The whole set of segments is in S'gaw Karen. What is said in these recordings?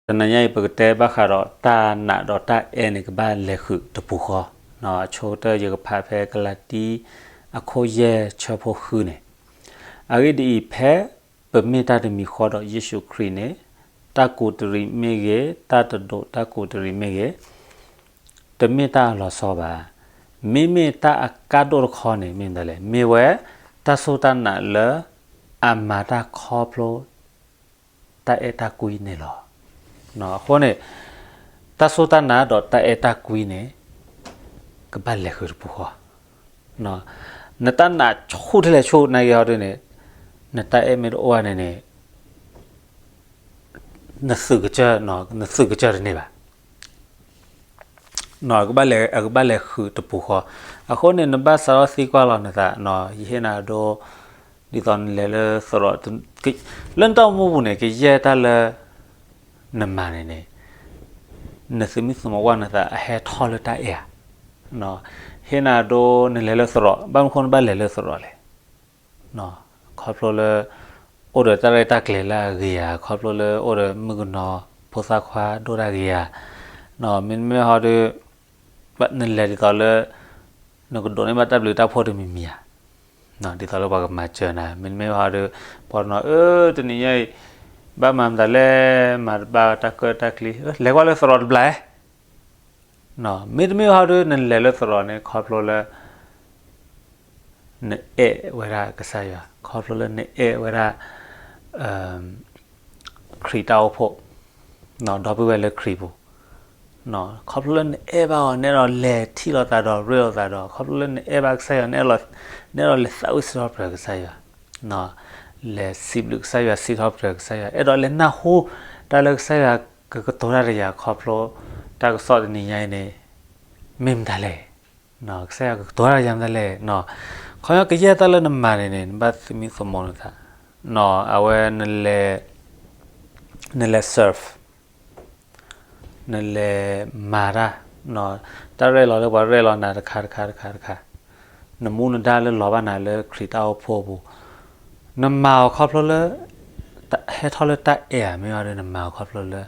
တနံၤညါအံၤ ပကတဲဘၣ်ဃးဒီးတၢ်နာ်ဒီးတၢ်အဲၣ်န့ၣ် ကဘၣ်လဲၤဃုာ်တပူၤဃီ, အဆိကတၢၢ်ယကဖးဖဲကလၤတံ အခိၣ်ယဲၢ်ဆၢဖိဃုန့ၣ်, အဂ့ၢ်ဒ်အံၤ, ဖဲပမ့ၢ်တၢ်တမံၤဃီဒီးယ့ၣ်ၡူးခရံာ်န့ၣ်, တၢ်ကူးတရံးမ့ၢ်ဂ့ၤ, တၢ်တဒိးတၢ်ကူးတရံးမ့ၢ်ဂ့ၤ, တမ့ၢ်တၢ်လီၤဆီဘၣ်. မ့မ့ၢ်တၢ်အကါဒိၣ်တခီန့ၣ် မ့ၢ်မတၤလဲၣ်, မ့ၢ်ဝဲတၢ်စူၢ်တၢ်နာ်လၢအမၤတၢ်ခီဖျိ တၢ်အဲၣ်တၢ်ကွံန့ၣ်လီၤ. အဃိန့ၣ်, တၢ်စူၢ်တၢ်နာ်ဒီးတၢ်အဲၣ်တၢ်ကွံန့ၣ် ကဘၣ်လဲၤဃုာ်တပူၤဃီ. နတၢ်နာ်ဆူၣ်ထဲလဲၣ်ဆူၣ်နာ်က့ၤဟီဒ်န့ၣ်, နတၢ်အဲၣ်မ့ၢ်တအိၣ်ဘၣ်န့ၣ်န့ၣ်, နသုးကစၢၢ်, နသုးကစၢၢ်တန့ၢ်ဘၣ်. အကဘၣ်လဲၤဃုာ်တပူၤဃီ. အဃိန့ၣ် နဘၣ်စးထီၣ်သံကွၢ်လီၤနသး, ယဟ့ၣ်နၤဒိ, ဒ်သိးနလဲၤလၢသရိာ်, လၢနတၢ်အိၣ်မူပူၤန့ၣ် ကယဲၢ်တၢ်လၢ နမၤန့ၣ်န့ၣ်, နသုးမုၢ်သးမီၤဝဲနသးအဟဲထီၣ်လၢတၢ်အဲၣ်ဧါ. ဟ့ၣ်နၤဒိ နလဲၤလၢသရိာ်, ဘၣ်မနုၤဃိနဘၣ်လဲၤလၢသရိာ်လဲၣ်. ခီဖျိလၢ အိၣ်ဒီးတၢ်ရဲၣ်တၢ်ကျဲၤလၢအဂ့ၤဧါ, ခီဖျိလၢအိၣ်ဒီးမုၣ်ကနီၤဖိသၣ်ခွါဒိၣ်တၢ်ဂ့ၤဧါ, မ့တမ့ၢ်ဟီဒီး နလဲၤဒ်သိးလၢ နကဒိးန့ၢ်ဘၣ်တၢ်ဘျုးတၢ်ဖှိၣ်တမံၤမံၤဧါ, ဒ်သိးလၢပှၤကမၤစၢၤနၤ, မ့တမ့ၢ်ဟီဒီး ပှၤနီၤ အၢ တနံၤညါအံၤ ဘၣ်မၤမတၤလဲၣ်, မၤတဘၣ်တၢ်ကၢၣ်တၢ်ကျံ, လဲၤကွၢ်လၢသရိာ်တဘျီ, မ့တမ့ၢ်ဟီဒီး နလဲၤလၢသရိာ်န့ၣ် ခီဖျိလၢ နအဲၣ်ဝဲဒၣ်ကစၢ်ယွၤ, ခီဖျိလၢနအဲၣ်ဝဲဒၣ် ခရံာ်တၢ်အိၣ်ဖှိၣ်, ဒီပုၢ်ဝဲၢ်လၢခရံာ်ပူၤ, ခီဖျိလၢနအဲၣ်ဘၣ်အီၤ နအဲၣ်ဒိးလဲၤထံၣ်လိာ်သးဒီးရ့လိာ်သးဒီး ခီဖျိလၢနအဲၣ်ဘၣ်ကစၢ်ယွၤ နအဲၣ်ဒိးလဲၤသးဝံၣ်စံးထီၣ်ပတြၢၤကစၢ်ယွၤ, လဲၤစံးဘျုးကစၢ်ယွၤ စံးထီၣ်ပတြၢၤကစၢ်ယွၤ, အဲၣ်ဒိးလဲၤနၢ်ဟူတၢ်လၢကစၢ်ယွၤကကတိၤတၢ်ဒီးယၤခီဖျိ တၢ်ကစီၣ်တနံၤညါအံၤန့ၣ် မ့ၢ်မတၤလဲၣ်, ကစၢ်ယွၤကကတိၤတၢ်ယၤမတၤလဲၣ်, ခီဖျိကယဲၢ်တၢ်လၢနမၤန့ၣ်န့ၣ် နဘၣ်သမံသမိးနသး, အဝဲ နလဲၤ serve, နလဲၤမၤတၢ်, တၢ်ရဲၣ်လီၤလၢပှၤရဲၣ်လီၤနၤတခါတခါတခါတခါ, နမူနဒါလၢလီၤဘၣ်နၤလၢခရံာ်တၢ်အိၣ်ဖှိၣ်အပူၤ, နမၤအီၤခီဖျိလၢ ဟဲထီၣ်လၢတၢ်အဲၣ်ဧါ, မ့ၢ်အီၤဒီးနမၤအီၤခီဖျိလၢ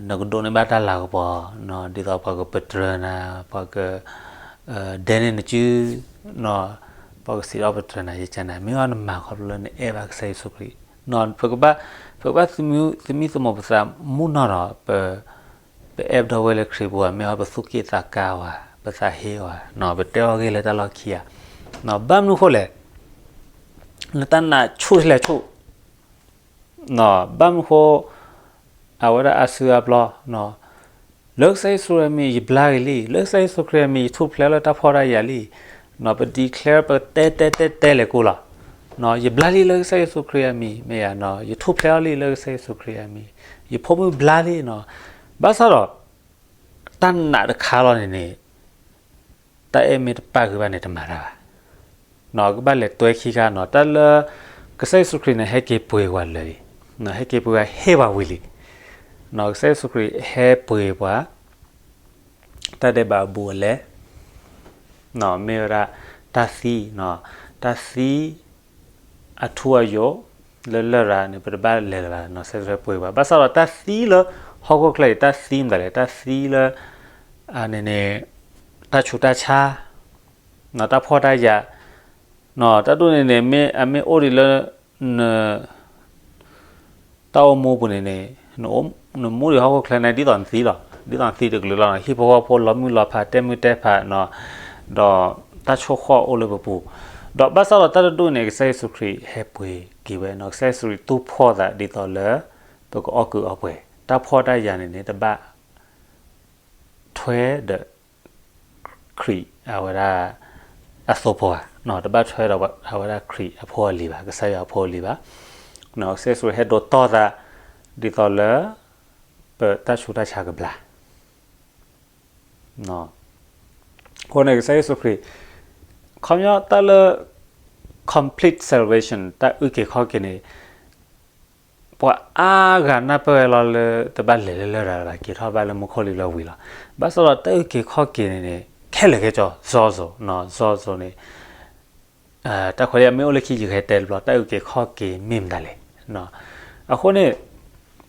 နကဒိးန့ၢ်ဘၣ်တၢ်လၤကပီၤ, ဒ်သိးပှၤကပတြၢၤနၤ, ပှၤက ဒဲန့ၢ်နစု, ပှၤကစံးထီၣ်ပတြၢၤနၤ ယကနၤ, မ့ၢ်အီၤနမၤခီဖျိလၢနအဲၣ်ဘၣ်ကစၢ်ယ့ၣ်ၡူးခရံာ်, ပကဘၣ် ပကဘၣ်သမံသမိးပသးမူနီၢ်ဒီး ပ ပအဲၣ်ပဒီပုၢ်ဝဲၢ်လၢခရံာ်ပူၤဧါ, မ့ၢ်အီၤပသူၣ်က့ၣ်သးကါဧါ, ပသးဟ့ဧါ, ပတဲအီၤဂ့ၢ်လၢတၢ်လီၢ်ခံဧါ, ဘၣ်မနုၤဃိလဲၣ်, နတၢ်နာ်ဆူၣ်ထဲလဲၣ်ဆူၣ် ဘၣ်မနုၤဃိ အဝဲဒၣ်အါစုအါဘျီ, လၢကစၢ်ယ့ၣ်ၡူးခရံာ်အမံၤ ယဘျါက့ၤလံ, လၢကစၢ်ယ့ၣ်ၡူးခရံာ်အမံၤ ယထူၣ်ဖျဲးလၢတၢ်ဖှီၣ်တၢ်ယာ်လံ, ပ declare ပတဲတဲတဲတဲလဲၤကိးလီၤ, ယဘျါလံလၢကစၢ်ယ့ၣ်ၡူးခရံာ်အမံၤ, မ့ၢ်ဧါ, ယထူၣ်ဖျဲးအီၤလံလၢကစၢ်ယ့ၣ်ၡူးခရံာ်အမံၤ, ယဖိမုၣ်ဘျါလံ, ဘၣ်ဆၣ်ဒီး တၢ်နာ်တခါလီၤန့ၣ်န့ၣ် တၢ်အဲၣ်မ့ၢ်တပာ်ဂ့ၤဘၣ်န့ၣ် တမၤတၢ်ဘၣ်, ကဘၣ်လဲၤတွဲခံခါနီၤ, တၢ်လၢ ကစၢ်ယ့ၣ်ၡူးခရံာ်န့ၣ် ဟဲက့ၤပှ့ၤပှၤလၢာ်လံ, ဟဲက့ၤပှ့ၤပှၤဟ့ၣ်ပှၤဝံၤလံ, ကစၢ်ယ့ၣ်ၡူးခရံာ်ဟဲပှ့ၤပှၤ တၢ်ဒဲးဘးအဘူးအလဲ မ့ၢ်ဝဲဒၣ် တၢ်သံ, တၢ်သံ အထူအယိာ် လၢလရာ်န့ၣ် ပတဘၣ်လဲၤလၢၤဘၣ်, ကစၢ်ယ့ၣ်ၡူးခရံာ်ပှ့ၤပှၤ, ဘၣ်ဆၣ်ဒီးတၢ်သံလၢ ဟီၣ်ခိၣ်ချၢအံၤ တၢ်သံမတၤလဲၣ်, တၢ်သံလၢ အန့ၣ်န့ၣ် တၢ်ဆူးတၢ်ဆါ, တၢ်ဖှီၣ်တၢ်ယာ်, တၢ်ဒိၣ်န့ၣ်န့ၣ် မ့ၢ်အမ့ၢ်အိၣ်ဒံးလၢ န တၢ်အိၣ်မူပူၤန့ၣ်န့ၣ် နမူဒံးဟီၣ်ခိၣ်ချၢန့ၣ် ဒ်သိးနသံလီၤ, ဒ်သိးနသံတကလုာ်လီၤ, ဟံၣ်ဖိဃီဖိလီၤမုၢ်လီၤဖး တဲမုၢ်တဲဖး, ဒီးတၢ်ဆိၣ်ဃီၣ်အိၣ်လၢပပူၤ, ဒီးဘၣ်ဆၣ်ဒီးတၢ်တဒိၣ်န့ၣ် ကစၢ်ယ့ၣ်ၡူးခရံာ်ဟဲပှ့ၤက့ၤဝဲ, ကစၢ်ယ့ၣ်ၡူးခရံာ်သူၣ်ဖှီၣ်သးဒ်သိးလၢ ပကအီၣ်ကုးအီပှဲၤ, တၢ်ဖှီၣ်တၢ်ယာ်န့ၣ်န့ၣ် တဘၣ် ထွဲဒီး ခရံာ်အဝဲဒၣ် အသိဖိဧါ, တဘၣ်ထွဲဒီးအဝဲဒၣ်ခရံာ်အဖိအလံၤဘၣ်, ကစၢ်ယွၤအဖိအလံၤဘၣ်, ကစၢ်ယ့ၣ်ၡူးခရံာ်ဟဲဒိးတီၢ်သး ဒ်သိးလၢ ပတၢ်ဆူးတၢ်ဆါကဘျါ အဃိန့ၣ် ကစၢ်ယ့ၣ်ၡူးခရံာ် ခီပညီတၢ်လၢ complete salvation တၢ်အုၣ်က့ၤခီၣ်က့ၤန့ၣ် ပှၤအါဂၤနၢ်ပၢၢ်ဝဲလီၤလၢ တဘၣ်လဲၤလၢလရာ်ဘၣ်, က့ၤထီၣ်ဘၣ်လၢမူခိၣ်လံလီၤဝံၤလီၤ. ဘၣ်ဆၣ်ဒီးတၢ်အုၣ်က့ၤခီၣ်က့ၤန့ၣ်န့ၣ် ခဲလၢာ်ခဲဆ့ စီၤစိၤ, စီၤစိၤန့ၣ် တၢ်ခွဲးတၢ်ယာ်မ့ၢ်အိၣ်လၢခံ ယကဟဲတဲတဘျီ တၢ်အုၣ်က့ၤခီၣ်က့ၤမ့ၢ်မတၤလဲၣ်. အဃိန့ၣ်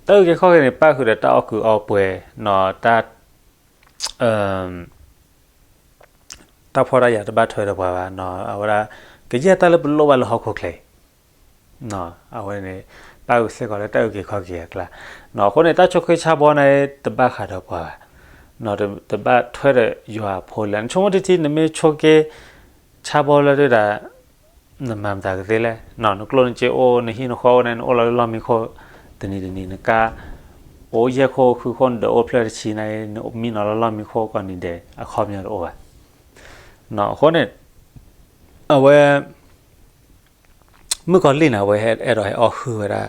တၢ်အုၣ်က့ၤခီၣ်က့ၤန့ၣ် ပၣ်ဃုာ်ဒီးတၢ်အီၣ်ကုးအီပှဲၤ, တၢ် တၢ်ဖှီၣ်တၢ်ယာ်တဘၣ်ထွဲဒီးပှၤဘၣ်, အဝဲဒၣ် ကယဲၢ်တၢ်လၢပလိၣ်ဘၣ်လၢဟီၣ်ခိၣ်ချၢအံၤ, အဝဲန့ၣ် ပၣ်ဃုာ်စ့ၢ်ကီးလၢတၢ်အုၣ်က့ၤခီၣ်က့ၤအကျါ, အဃိန့ၣ် တၢ်ဆိၣ်ဂ့ၤဆၣ်ဘီန့ၣ် တဘၣ်ဃးဒီးပှၤဘၣ်, တဘၣ်ထွဲဒီးယွၤအဖိလဲၣ်. နဆိကမိၣ်တထံၣ် နမ့ၢ်ဆိၣ်ဂ့ၤဆၣ်ဘီလၢဒုၣ်ဒါ နမၤမတၤကသ့လဲၣ်, နကျိၣ်နစ့အိၣ် နဟံၣ်နဃီအိၣ်န့ၣ် နအိၣ်လီၤလၢလီၢ်မံခိၣ်, တနံၤတနံၤနကါ အိၣ်ယဲၢ်ခိၣ်ဃုခိၣ် နဒၢးအိၣ်ဖျၢၣ်တဆံန့ၣ် နမံနီၤလၢလီၢ်မံခိၣ်ကိးနံၤဒဲး အခီပညီတအိၣ်ဘၣ်. အဃိန့ၣ် အဝဲ မုၣ်ကီၤလံၢ်န့ၣ် အဝဲအဲၣ်ဒိးဟဲအီၣ်ဟုၣ်ဝဲဒၣ်,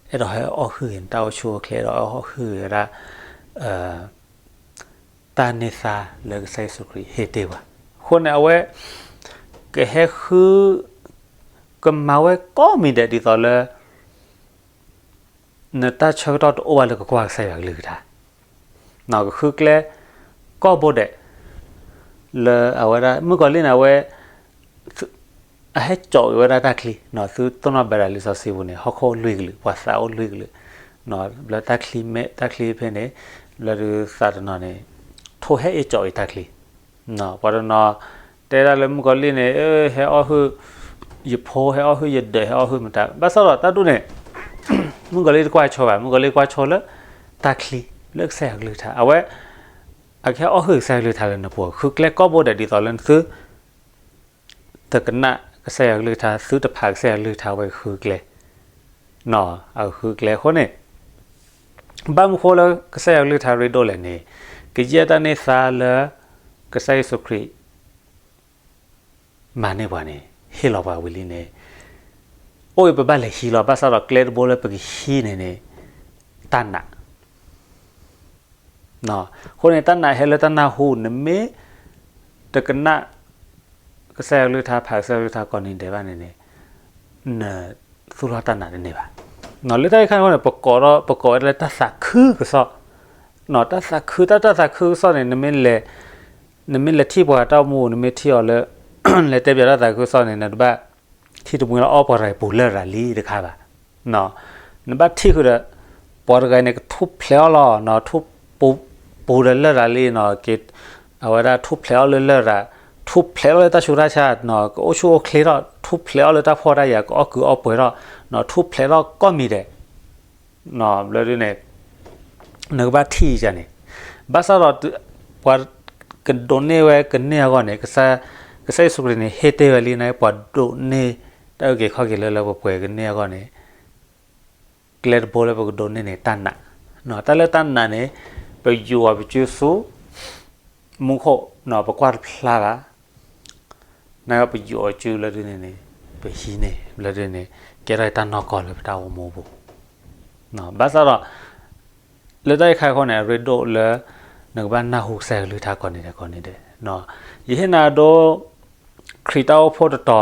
အဲၣ်ဒိးဟဲအီၣ်ဟုၣ်ဂ့ၤန့ၣ် တၢ်အိၣ်ဆူၣ်အိၣ်ချ့, အဲၣ်ဒိးဟဲအီၣ်ဟုၣ်ဂ့ၤဝဲဒၣ် တၢ်န့ၢ်သါလၢကစၢ်ယ့ၣ်ၡူးခရံာ်ဟ့ၣ်တ့ၢ်ပှၤ. အဃိန့ၣ် အဝဲ ကဟဲဃု ကမၤဝဲကိးမံၤဒဲးဒ်သိးလၢ နတၢ်ဆၢကတီၢ်တအိၣ်ဘၣ်လၢကကွၢ်ကစၢ်ယွၤကလုၢ်ကထါ, ကဃုကျဲ ကိးဘိဒဲး လၢအဝဲဒၣ် မုၣ်ကီၤလံၢ်န့ၣ် အဝဲ အဟဲကၠီးက့ၤဝဲဒၣ်တၢ်ချံ, သုတိၢ်နီၣ်ဘၣ်ဒၣ်လံာ်စီဆှံပူၤန့ၣ် ဟီၣ်ခိၣ်လွံၢ်ကလုာ်, ပှၤသးအိၣ်လွံၢ်ကလုာ်, ဘျီတၢ်ချံမ့ၢ် တၢ်ချံဖဲန့ၣ် ဘျီဒုးသးတနီၤန့ၣ် ထိၣ်ဟဲအ့ၣ်ကၠီးအံၤတၢ်ချံ, ပှၤတနီၤ တဲဒၣ်လၢမုၣ်ကီၤလံၢ်န့ၣ် ဟဲအီၣ်ဟုၣ် ယဖိ ဟဲအီၣ်ဟုၣ်ယဒၢး ဟဲအီၣ်ဟုၣ်မတၤ, ဘၣ်ဆၣ်ဒီးတၢ်ဒ်န့ၣ် မုၣ်ကီၤလံၢ်တကွၢ်ဆိဘၣ်, မုၣ်ကီၤလံၢ်ကွၢ်ဆိလၢ တၢ်ချံ လၢကစၢ်ယွၤကလုၢ်ကထါ, အဝဲ အကဟဲအီၣ်ဟုၣ်ကစၢ်ယွၤကလုၢ်ကထါလၢနပူၤ, ဃုကျဲကိးဘိဒဲးဒ်သိးလၢနသု တကနၣ်ကစၢ်ယွၤကလုၢ်ကထါ, သုတဖးကစၢ်ယွၤကလုၢ်ကထါဝဲဃုကျဲ, အဃုကျဲအဃိန့ၣ် ဘၣ်မနုၤဃိလၢကစၢ်ယွၤကလုၢ်ကထါရ့ဒိၣ်လဲၣ်န့ၣ်, ကယဲၢ်တၢ်န့ၢ်သါလၢ ကစၢ်ယ့ၣ်ၡူးခရံာ် မၤန့ၢ်ပှၤန့ၣ် ဟ့ၣ်လီၤပှၤဝံၤလံန့ၣ်, အိၣ်အံၤပဘၣ်လဲၤဟံးလီၤ, ဘၣ်ဆၣ်ဒီးကျဲတဘိလၢပကဟံးန့ၣ်န့ၣ် တၢ်နာ် အဃိန့ၣ် တၢ်နာ်ဟဲလၢတၢ်နၢ်ဟူ, နမ့ၢ်တကနၣ် ကစၢ်ယွၤကလုၢ်ကထါ ဖးကစၢ်ယွၤကလုၢ်ကထါကိးနံၤဒဲးဘၣ်န့ၣ်န့ၣ်, နသူၣ်ထီၣ်တၢ်နာ်တန့ၢ်ဘၣ်. လၢတၢ်အံၤခါန့ၣ် ပကိးဒီး ပကိးဝဲဒၣ်လၢတၢ်သးခုကစီၣ်, တၢ်သးခု တၢ် တၢ်သးခုကစီၣ်န့ၣ် နမ့ၢ်လဲၤ နမ့ၢ်လဲၤထံၣ်ပှၤတၢ်အိၣ်မူ နမ့ၢ်ထံၣ်အီၤလၢ လဲၤတဲပၠးတၢ်သးခုကစီၣ်န့ၣ် နတဘၣ်ထံၣ်တမှံၤလၢအီၣ်ပှၤတဂၤအံၤပူၤလၢၢ်ရၤလံတခါဘၣ်. နဘၣ်ထံၣ်ဃုာ်ဒီး ပှၤတဂၤအံၤန့ၣ် ကထူၣ်ဖျဲးအီၣ်လီၤ, ထူၣ်ပူၤဒီးလၢၢ်ရၤလံန့ၣ်, အဝဲဒၣ်ထူၣ်ဖျဲးအီၣ်လၢလၢၢ်ရၤ, ထူၣ်ဖျဲးအီၣ်လၢတၢ်ဆူးတၢ်ဆါ, ကအိၣ်ဆူၣ်အိၣ်ချ့ထီၣ်, ထူၣ်ဖျဲးအီၣ်လၢတၢ်ဖှီၣ်တၢ်ယာ်, ကအီၣ်ကုးအီပှဲၤထီၣ်, ထူၣ်ဖျဲးထီၣ်ကိးမံၤဒဲး ဘျီဒုန့ၣ် နကဘၣ်ထံၣ်ယၤန့ၣ်, ဘၣ်ဆၣ်ဒီး ပှၤကဒိးန့ၢ်ဝဲကန့ၢ်အဂီၢ်န့ၣ်, ကစၢ်ယ့ၣ်ၡူးခရံာ်န့ၣ် ဟ့ၣ်တ့ၢ်ဝဲလံန့ၣ်, ပှၤဒိးန့ၢ်တၢ်အုၣ်က့ၤခီၣ်က့ၤလၢလၢပှဲၤပှဲၤကန့ၢ်အဂီၢ်န့ၣ်, ကျဲတဘိလၢပကဒိးန့ၢ်န့ၣ် တၢ်နာ်, တၢ်လၢတၢ်နာ်န့ၣ် ပယူးအီၤပစုဆူ မူခိၣ်, ပကွၢ်တဖျါဘၣ် နာ်က့ပယူးအီၤစုလၢဒုန့ၣ်န့ၣ်, ပဟံးန့ၢ် လၢဒုန့ၣ် ကဲထီၣ်တၢ်နီၢ်ကီၢ်လၢပတၢ်အိၣ်မူပူၤ, ဘၣ်ဆၣ်ဒီး လၢတၢ်အံၤခါအဃိန့ၣ် အရ့ဒိၣ်လၢ နကဘၣ်နၢ်ဟူကစၢ်ယွၤကလုၢ်ကထါကိးနံၤဒဲးကိးနံၤဒဲး, ယဟ့ၣ်နၤဒိ ခရံာ်တၢ်အိၣ်ဖှိၣ်တတီၤ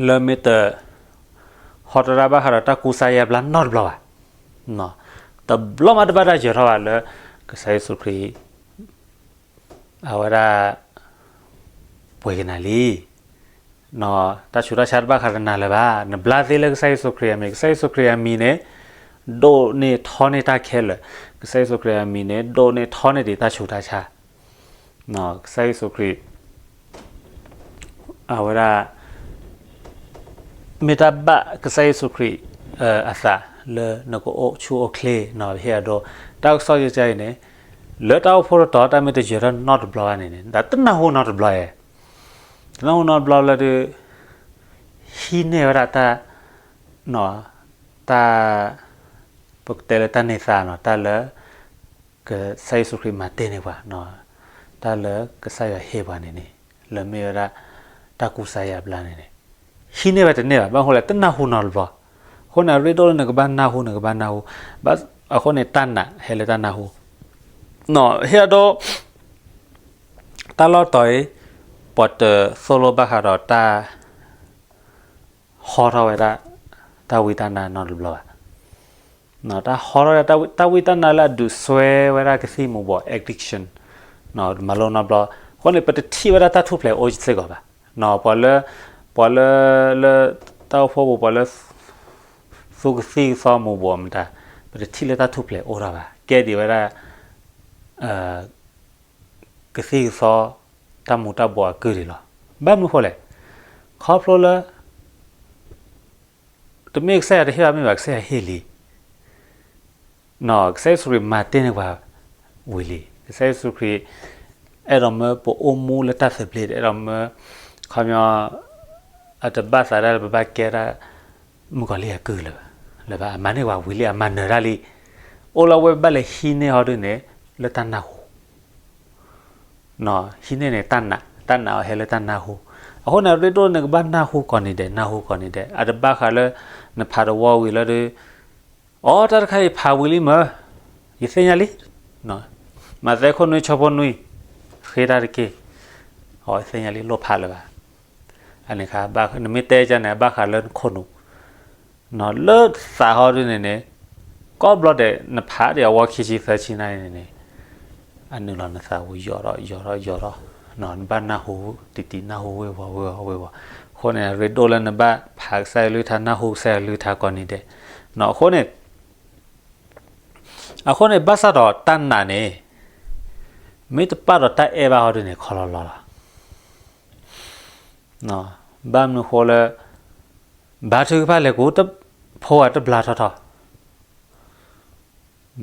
လၢမ့ၢ်တ ဟီတရၣ်ဘၣ်ဃးဒီးတၢ်ကူစါယါဘျါနီတဘျီဘၣ်, တဘျီမးတဘၣ်တၢ်ယၢၤထီၣ်ဘၣ်လၢ ကစၢ်ယ့ၣ်ၡူးခရံာ် အဝဲဒၣ် ပှဲၤက့ၤနၤလံ, တၢ်ဆူးတၢ်ဆါတဘၣ်ဃးဒီးနၤလၢၤဘၣ်, နဘျါသ့လၢကစၢ်ယ့ၣ်ၡူးခရံာ်အမံၤ, ကစၢ်ယ့ၣ်ၡူးခရံာ်အမံၤန့ၣ် ဒိးန့ၢ်ထီန့ၢ်တၢ်ခဲလၢာ်, ကစၢ်ယ့ၣ်ၡူးခရံာ်အမံၤန့ၣ် ဒိးန့ၢ်ထီန့ၢ်ဒံးတၢ်ဆူးတၢ်ဆါ, ကစၢ်ယ့ၣ်ၡူးခရံာ် အဝဲဒၣ် မ့ၢ်တၢ်ဘၣ်ကစၢ်ယ့ၣ်ၡူးခရံာ် အသးလၢနကအိၣ်ဆူၣ်အိၣ်ချ့နီၤ ဟ့ၣ်အဒိ တၢ်ကစီၣ်ယဲၢ်အံၤန့ၣ် လၢတၢ်အိၣ်ဖှိၣ်တတီၤ တၢ်မ့ၢ်တယၢၤထီၣ်နီတဘျီဘၣ်န့ၣ်န့ၣ် တၢ်တနၢ်ဟူနီတဘျီဧါ, တနၢ်ဟူနီတဘျီလၢဒုး ဟံးန့ၢ်ဝဲဒၣ်တၢ် တၢ် ပကတဲလၢတၢ်န့ၢ်သါနီၤ တၢ်လၢ ကစၢ်ယ့ၣ်ၡူးခရံာ်မၤတ့ၢ်န့ၢ်ပှၤ တၢ်လၢကစၢ်ယွၤဟ့ၣ်ပှၤန့ၣ်န့ၣ် လၢမ့ၢ်ဝဲဒၣ် တၢ်ကူစါယါဘျါန့ၣ်န့ၣ် ဟံးန့ၢ်ဝဲတန့ၢ်ဘၣ်. ဘၣ်မနုၤလဲၣ် တနၢ်ဟူနီတဘျီ. အဃိန့ၣ် အရ့ဒိၣ်လၢနကဘၣ်နၢ်ဟူ နကဘၣ်နၢ်ဟူ. အဃိန့ၣ် တၢ်နာ်ဟဲလၢတၢ်နၢ်ဟူ ဟ့ၣ်အဒိ တၢ်လီၢ်တတီၤအံၤ ပှၤတသိၣ်လိဘၣ်ဃးဒီးတၢ် ဟီထီၣ်ဝဲဒၣ် တၢ်ဝံတၢ်နါနီတဘျီဘၣ်. တၢ်ဟီထီၣ်ဝဲဒၣ် တၢ်ဝံတၢ်နါလၢအဒုးစွဲဝဲဒၣ်ကသံၣ်မူၤဘှီး addiction မၤလိနီတဘျီ. အဃိန့ၣ် ပတထံၣ်ဝဲဒၣ်တၢ်ထူၣ်ဖျဲးအိၣ်စ့ၢ်ကီးဘၣ်. ပှၤလၢ ပှၤလၢ လၢတၢ်အိၣ်ဖှိၣ်ပူၤ ပှၤလၢ သူကသံၣ်ကသီမူးဘှီးမတၤ, ပတထံၣ်လၢတၢ်ထူၣ်ဖျဲးအိၣ်ထီၣ်ဘၣ်, ကဲဒံးဝဲဒၣ် ကသံၣ်ကသီ တၢ်မူးတၢ်ဘှီးအကုၢ်ဒံးလီၤ. ဘၣ်မနုၤဃိလဲၣ်, ခီဖျိလၢ တမ့ၢ်ကစၢ်ယွၤတဟ့ၣ်ဘၣ်မ့ၢ်ဘၣ်, ကစၢ်ယွၤဟ့ၣ်လံ. ကစၢ်ယ့ၣ်ၡူးခရံာ်မၤတ့ၢ်န့ၢ်ပှၤ ဝံၤလံ. ကစၢ်ယ့ၣ်ၡူးခရံာ် အဲၣ်ဒိးမၢပအိၣ်မူလၢတၢ်သဘျ့, အဲၣ်ဒိးမၢ ခီပညီ အတဘၣ်သးဒၣ်လၢပဘၣ်ကဲဒၣ် မုၣ်ကီၤလံၢ်အကုၢ်လၢၤဘၣ်, လၢၤဘၣ်, အမၤန့ၢ်ပှၤဝံၤလံ, အမၤနၢၤတၢ်လံ. အိၣ်လၢအဝဲဘၣ်လဲၤဟံးန့ၢ်ဟီဒုန့ၣ် လၢတၢ်နၢ်ဟူ ဟံးန့ၢ်န့ၣ်တၢ်နာ်, တၢ်နာ်အီၤဟဲလၢတၢ်နၢ်ဟူ. အဃိန့ၣ် ရ့ဒိၣ်နကဘၣ်နၢ်ဟူကိးနံၤဒဲး, နၢ်ဟူကိးနံၤဒဲး, အတဘၣ်ဃးလၢ နဖးတဝီဝံၤလၢဒု အိ တၢ်တခါအံၤဖးဝံၤလံမၢ်, ယသ့ၣ်ညါလံ, မးသဲခိၣ်နွံဆၢဖိနွံ, ဃ့တၢ်တက့ၢ်, အိ ယသ့ၣ်ညါလံ, လိၣ်ဖးလၢၤဘၣ်. အန့ၣ်ခါ နမ့ၢ်တဲကန့ၣ် အဘၣ်ဃးလၢနခိၣ်နူာ် လၢသးဟီဒုန့ၣ်န့ၣ်, ကိးဘျီဒဲး နဖးဒံးအဝီခံဆံသၢဆံနၤန့ၣ်န့ၣ်, အနုာ်လီၤနသးဝံၤယိာ်ထီၣ်ယိာ်ထီၣ်ယိာ်ထီၣ်, နဘၣ်နၢ်ဟူတံၢ်တံၢ်, နၢ်ဟူဝ့ၤဝီၤဝ့ၤဝီၤဝ့ၤဝီၤ. အဃိန့ၣ် ရ့ဒိၣ်လၢနဘၣ်ဖးကစၢ်ယွၤအကလုၢ်ကထါ, နၢ်ဟူကစၢ်ယွၤအကလုၢ်ကထါကိးနံၤဒဲး. အဃိန့ၣ် အဃိန့ၣ် ဘၣ်ဆၣ်ဒီးတၢ်နာ်န့ၣ် မ့ၢ်တပာ်ဒီးတၢ်အဲၣ်ဘၣ်ဟီဒုန့ၣ် ခီလီၤလီၤလီၤ. ဘၣ်မနုၤဃိလၢ ဘါထုကဖၣ်လဲၤကူ, ဖိဂၤတဘျါထီၣ်ထီၣ်,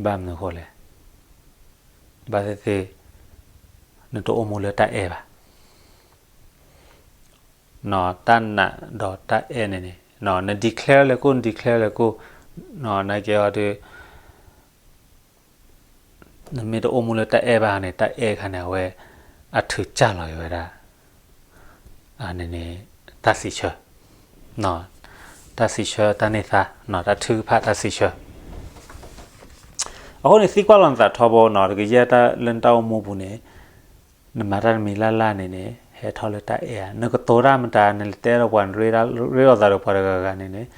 ဘၣ်မနုၤဃိလဲၣ်, ဘၣ်သ့ၣ်သ့ၣ် နတအိၣ်မူလၢတၢ်အဲၣ်ဘၣ်. တၢ်နာ်ဒီးတၢ်အဲၣ်န့ၣ်န့ၣ် န declare လဲၤကူ, န declare လဲၤကူ, နာ်က့ဟီဒု နမ့ၢ်တအိၣ်မူလၢတၢ်အဲၣ်ဘၣ်န့ၣ်, တၢ်အဲၣ်ခါန့ၣ် အဝဲ အထုးကၢ်လီၤက့ၤဝဲဒၣ် အန့ၣ်န့ၣ် တၢ်စံးဆၢ, တၢ်စံးဆၢ, တၢ်န့ၢ်သါ, တၢ်ထုကဖၣ်, တၢ်စံးဆၢ. အဃိန့ၣ် သံကွၢ်လီၤနသးထီဘိ, တကယဲၢ်တၢ်လၢနတၢ်အိၣ်မူပူၤန့ၣ် နမၤတၢ်တမံၤလၢ်လၢ်န့ၣ်န့ၣ် ဟဲထီၣ်လၢတၢ်အဲၣ်ဧါ, နကတိၤတၢ်မတၤ, နလဲၤတဲဒီးပှၤ, နရ့လိာ်သးဒီးပှၤတဂၤဂၤန့ၣ်န့ၣ်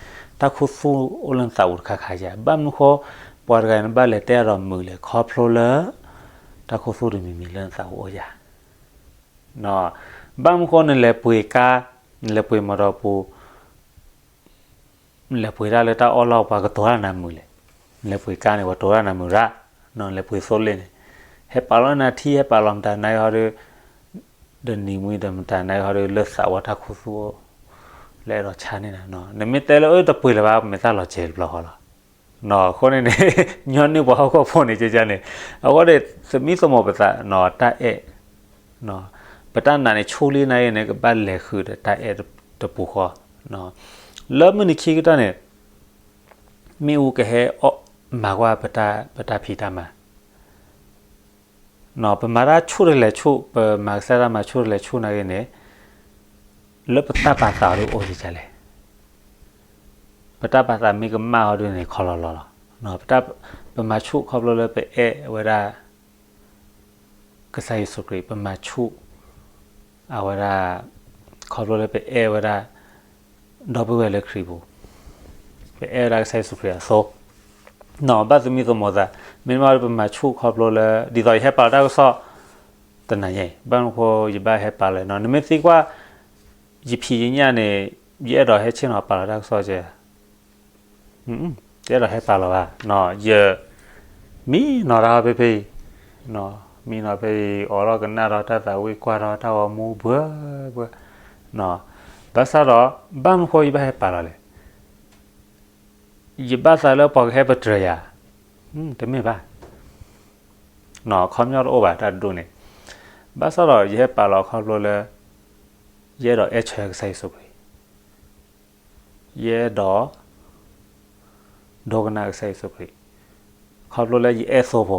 တၢ်ခူသူၣ်အိၣ်လၢနသးပူၤတခါခါဧါ. ဘၣ်မနုၤဃိ ပှၤတဂၤအံၤနဘၣ်လဲၤတဲအီၤဒီးမုာ်လဲၣ်, ခီဖျိလၢ တၢ်ခူသူၣ်တမံၤမံၤလၢနသးပူၤအိၣ်ဧါ. ဘၣ်မနုၤဃိ နလဲၤပှ့ၤကါ, နလဲၤပှ့ၤမီၤတီၤပူၤ, နလဲၤပှ့ၤတၢ်လၢတၢ်အီၣ်လီၢ်, ပှၤကတိၤတၢ်နၤမုာ်လဲၣ်. နလဲၤပှ့ၤကါန့ၣ် ပှၤတိၤတၢ်နၤမုာ်ရၣ်, နလဲၤပှ့ၤသိလ့ၣ်န့ၣ်, ဟဲပာ်လီၤနၤထံ, ဟဲပာ်လီၤမတၤနၤဟီဒီး, ဒီးနံၤမံၤဒီးမတၤနၤဟီဒီး လၢသးဝဲတၢ်ခူသူၣ် လၢအဲၣ်ဒိးဆါန့ၢ်နၤ, နမ့ၢ်တဲလၢအတပှ့ၤလၢၤဘၣ်, မ့ၢ်တၢ်လီၤစဲၤတဘျီဃီလီၤ. အဃိန့ၣ်န့ၣ် ညီနုၢ်ပှၤဟီၣ်ခိၣ်ဖိန့ၣ် ကန့ၣ်, အဃိန့ၣ် သမံသမိးပသး တၢ်အဲၣ်, ပတၢ်နာ်န့ၣ် ဆူၣ်လံနၤအံၤန့ၣ် ကဘၣ်လဲၤဃုာ်ဒီးတၢ်အဲၣ်တပူၤဃီ, လၢမုၢ်နံၤခံကတၢၢ်န့ၣ် မ့ၣ်အူကဟဲအီၣ်မၤကွၢ် ပတၢ်ဖံးတၢ်မၤ ပမၤတၢ်ဆူၣ်တလဲၤဆူၣ်, ပမၤကစၢ်တၢ်မၤဆူၣ်တလဲၤဆူၣ်နၤဂ့ၤန့ၣ်, လၢပတၢ်ပာ်သးအီၤဒ်အိၣ်ဒ်လဲၣ်. ပတၢ်ပာ်သးမ့ၢ်ကမၣ်အီၤဒ်န့ၣ် ခီလီၤလီၤလီၤ. ပမၤဆူၣ်ခီဖျိလၢပအဲၣ်ဝဲဒၣ် ကစၢ်ယ့ၣ်ၡူးခရံာ်, ပမၤဆူၣ် အဝဲဒၣ် ခီဖျိလၢပအဲၣ်ဝဲဒၣ် ဒီပုၢ်ဝဲၢ်လၢခရံာ်ပူၤ, ပအဲၣ်ဝဲဒၣ်ကစၢ်ယ့ၣ်ၡူးခရံာ်အသိး, ဘၣ်သမံသမိးသး, မ့တမ့ၢ်ပမၤဆူၣ်ခီဖျိလၢ ဒ်သိးယဟဲပာ်လီၤတၢ်ကစီၣ် တနၤညါအံၤ, ဘၣ်မနုၤဃိယဘၣ်ဟဲပာ်လီၤ, နမ့ၢ်သံကွၢ် ယဖံးယညၣ်န့ၣ် ယအဲၣ်ဒိးဟဲဆ့ၣ်နီၤပာ်လီၤတၢ်ကစီၣ်ကဲ ယအဲၣ်ဒိးဟဲပာ်လီၤဘၣ်, ယ မံနီၤတၢ်ဖဲဖဲအံၤ, မံနီၤဖဲအံၤ အိးထီၣ်ကနၣ်ဒီးတၢ်သးဝံၣ်ကွၢ်ဒီးတၢ်ဂီၤမူဘှၢဘှၢ, ဘၣ်ဆၣ်ဒီး ဘၣ်မနုၤဃိယဘၣ်ဟဲပာ်လီၤလဲၣ်, ယဘၣ်သးလၢပှၤကဟဲပတြၢၤယၤ, တမ့ၢ်ဘၣ်, ခီပညီတအိၣ်ဘၣ်တၢ်တဒူၣ်န့ၣ်, ဘၣ်ဆၣ်ဒီးယဟဲပာ်လီၤခီဖျိလၢ ယအဲၣ်ဒိးအဲၣ်ဆၢကစၢ်ယ့ၣ်ၡူးခရံာ်, ယအဲၣ်ဒိး ဒိကနၣ်ကစၢ်ယ့ၣ်ၡူးခရံာ်, ခီဖျိလၢယအဲၣ်သိဖိ,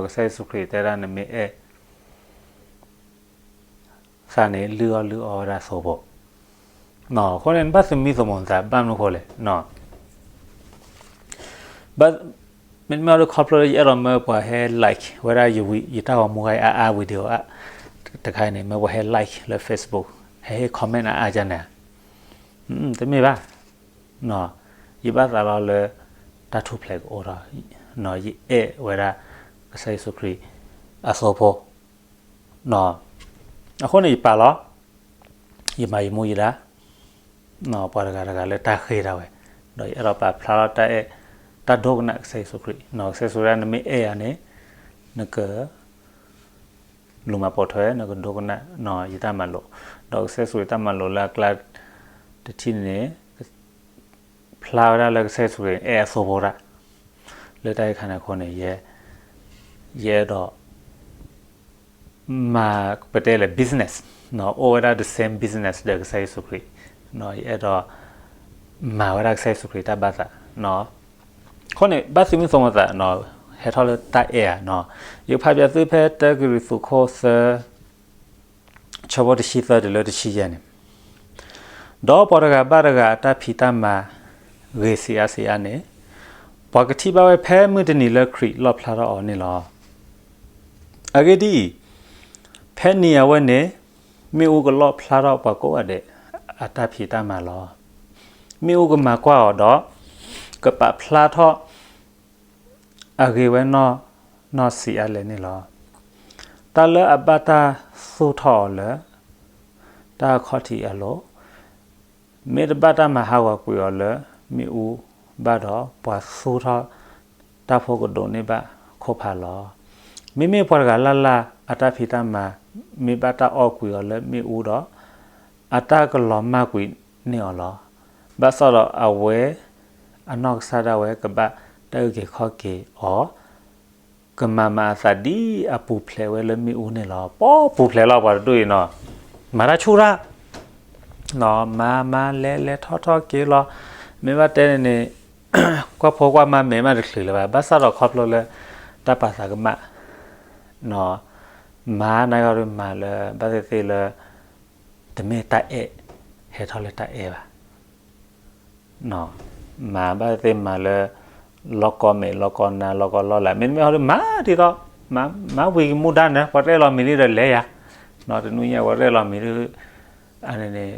ကစၢ်ယ့ၣ်ၡူးခရံာ်တဲဒၣ်နမ့ၢ်အဲၣ် သးန့ၣ်လုၢ်အီၣ်လုၢ်အီဝဲဒၣ်သိဖိ, အဃိန့ၣ် နဘၣ်သမံသမိးနသး ဘၣ်မနုၤဃိလဲၣ်, မ့တမ့ၢ်ဒီးခီဖျိလၢယအဲၣ်ဒိးမၢပှၤဟဲ like ဝဲဒၣ်ယတၢ်ဂီၤမူအါအါ video တခါအံၤန့ၣ် မၢပှၤဟဲ like လၢ Facebook ဟဲဟ့ၣ် comment အါအါကန့ၣ်, တမ့ၢ်ဘၣ်, ယဘၣ်သးလီၤလၢ တၢ်ထူၣ်ဖျဲးကအိၣ်ထီၣ်, ယအဲၣ်ဝဲဒၣ် ကစၢ်ယ့ၣ်ၡူးခရံာ်အသိဖိ, အဃိန့ၣ်ယပာ်လီၤ, ယမၤယမူယဒါ, ပှၤတဂၤတဂၤလၢတၢ်ဃ့ၢ်ဒၣ်ဝဲ, ဒီးယအဲၣ်ဒိးပာ်ဖျါထီၣ်တၢ်အဲၣ်, တၢ်ဒိကနၣ်ကစၢ်ယ့ၣ်ၡူးခရံာ်, ကစၢ်ယ့ၣ်ၡူးခရံာ် နမ့ၢ်အဲၣ်ယၤန့ၣ် နက လူၤမၤပိာ်ထွဲ နကဒိကနၣ်ယတၢ်မၤလိာ်, ဒီးကစၢ်ယ့ၣ်ၡူးခရံာ်တၢ်မၤလိာ်လၢအကျါတထံၣ်န့ၣ် ဖျါဝဲဒၣ်လၢကစၢ်ယ့ၣ်ၡူးခရံာ်အဲၣ်အသိဖိတၢ်, လၢတၢ်အံၤခါန့ၣ်အဃိန့ၣ် ယအဲၣ်ဒိး မၤပတဲလဲၣ် business, အိၣ်ဝဲဒၣ် the same business ဒီးကစၢ်ယ့ၣ်ၡူးခရံာ်, ယအဲၣ်ဒိး မၤဝဲဒၣ်ကစၢ်ယ့ၣ်ၡူးခရံာ်တၢ်ဘၣ်သး, အဃိန့ၣ် ဘၣ်သုမုၢ်သံမသး ဟဲထီၣ်လၢတၢ်အဲၣ်ဧါ, ယကဖးပၠးသုဖဲတၢကရံၣ်သူးခိၣ်သၢ ဆၢဖိတဆံသၢတုၤလၢတဆံယဲၢ်န့ၣ်, ဒီးပှၤတဂၤဘၣ်တဂၤအတၢ်ဖံးတၢ်မၤ ဂ့ၤဆံးအါဆံးအါန့ၣ် ပှၤကထံၣ်ဘၣ်ဝဲဖဲမုၢ်တနံၤလၢခရံာ်လီၣ်ဖျါထီၣ်အီၤန့ၣ်လီၤ. အဂ့ၢ်ဒ်အံၤ, ဖဲနံၤအဝဲန့ၣ် မ့ၣ်အူကလီၣ်ဖျါထီၣ်ပှၤကိးဂၤဒဲး အတၢ်ဖံးတၢ်မၤလီၤ. မ့ၣ်အူကမၤကွၢ်အီၤဒီး ကပာ်ဖျါထီၣ် အဂ့ၤဝဲနီၢ်နီၢ်ဆံးအါလဲၣ်န့ၣ်လီၤ. တၢ်လၢအဘၣ်တၢ်သူၣ်ထီၣ်အီၤလၢ တၢ်အခီၣ်ထံးအလိၤ, မ့ၢ်တဘၣ်တၢ်မၤဟးဂီၤကွံာ်အီၤလၢမ့ၣ်အူဘၣ်ဒီး ပှၤသူၣ်ထီၣ်တၢ်ဖိကဒိးန့ၢ်ဘၣ်ခိၣ်ဖးလီၤ. မ့မ့ၢ်ပှၤတဂၤလၢ်လၢ်အတၢ်ဖံးတၢ်မၤ မ့ၢ်ဘၣ်တၢ်အီၣ်ကွံာ်အီၤလၢမ့ၣ်အူဒီး အတၢ်ကလီၤမၢ်ကွံာ်န့ၢ်အီၤလီၤ. ဘၣ်ဆၣ်ဒီးအဝဲ အနီၢ်ကစၢ်ဒၣ်ဝဲကဘၣ်တၢ်အုၣ်က့ၤခီၣ်က့ၤအီၤ ကမၤမၤအသးဒ်အပူၤဖျဲးဝဲလၢမ့ၣ်အူန့ၣ်လီၤ. ပီပူၤဖျဲးလီၤပှၤတဒူၣ်အံၤနီၤ, မၤတၢ်ဆူၣ်တၢ်, မၤမၤလဲၤလဲၤထီၣ်ထီၣ်က့ၤလီၤ, မ့ၢ်ဘၣ်တဲန့ၣ်န့ၣ် ကွၢ်ဖိကွၢ်မါမဲာ်မးတချုးလၢၤဘၣ်, ဘၣ်ဆၣ်ဒီးခီဖျိလၢ တၢ်ပာ်သးကမၣ် မၤနဂီၢ်ဒုးမၤလၢ ဘၣ်သ့ၣ်သ့ၣ်လၢ တမ့ၢ်တၢ်အဲၣ် ဟဲထီၣ်လၢတၢ်အဲၣ်ဘၣ်. မၤဘၣ်သ့ၣ်သ့ၣ်မၤလၢ လီၢ်ကီမဲာ် လီၢ်ကီနါ လီၢ်ကီလီၢ်လၢ် မ့တမ့ၢ်ဟီဒုးမၤဒ်သိး မၤဝံၤကမူဒါန့ၣ် ပှၤရဲၣ်လီၤမံၤလံဒီးလဲၤယၤ, တနွံညါပှၤရဲၣ်လီၤမံၤဒုး အန့ၣ်န့ၣ်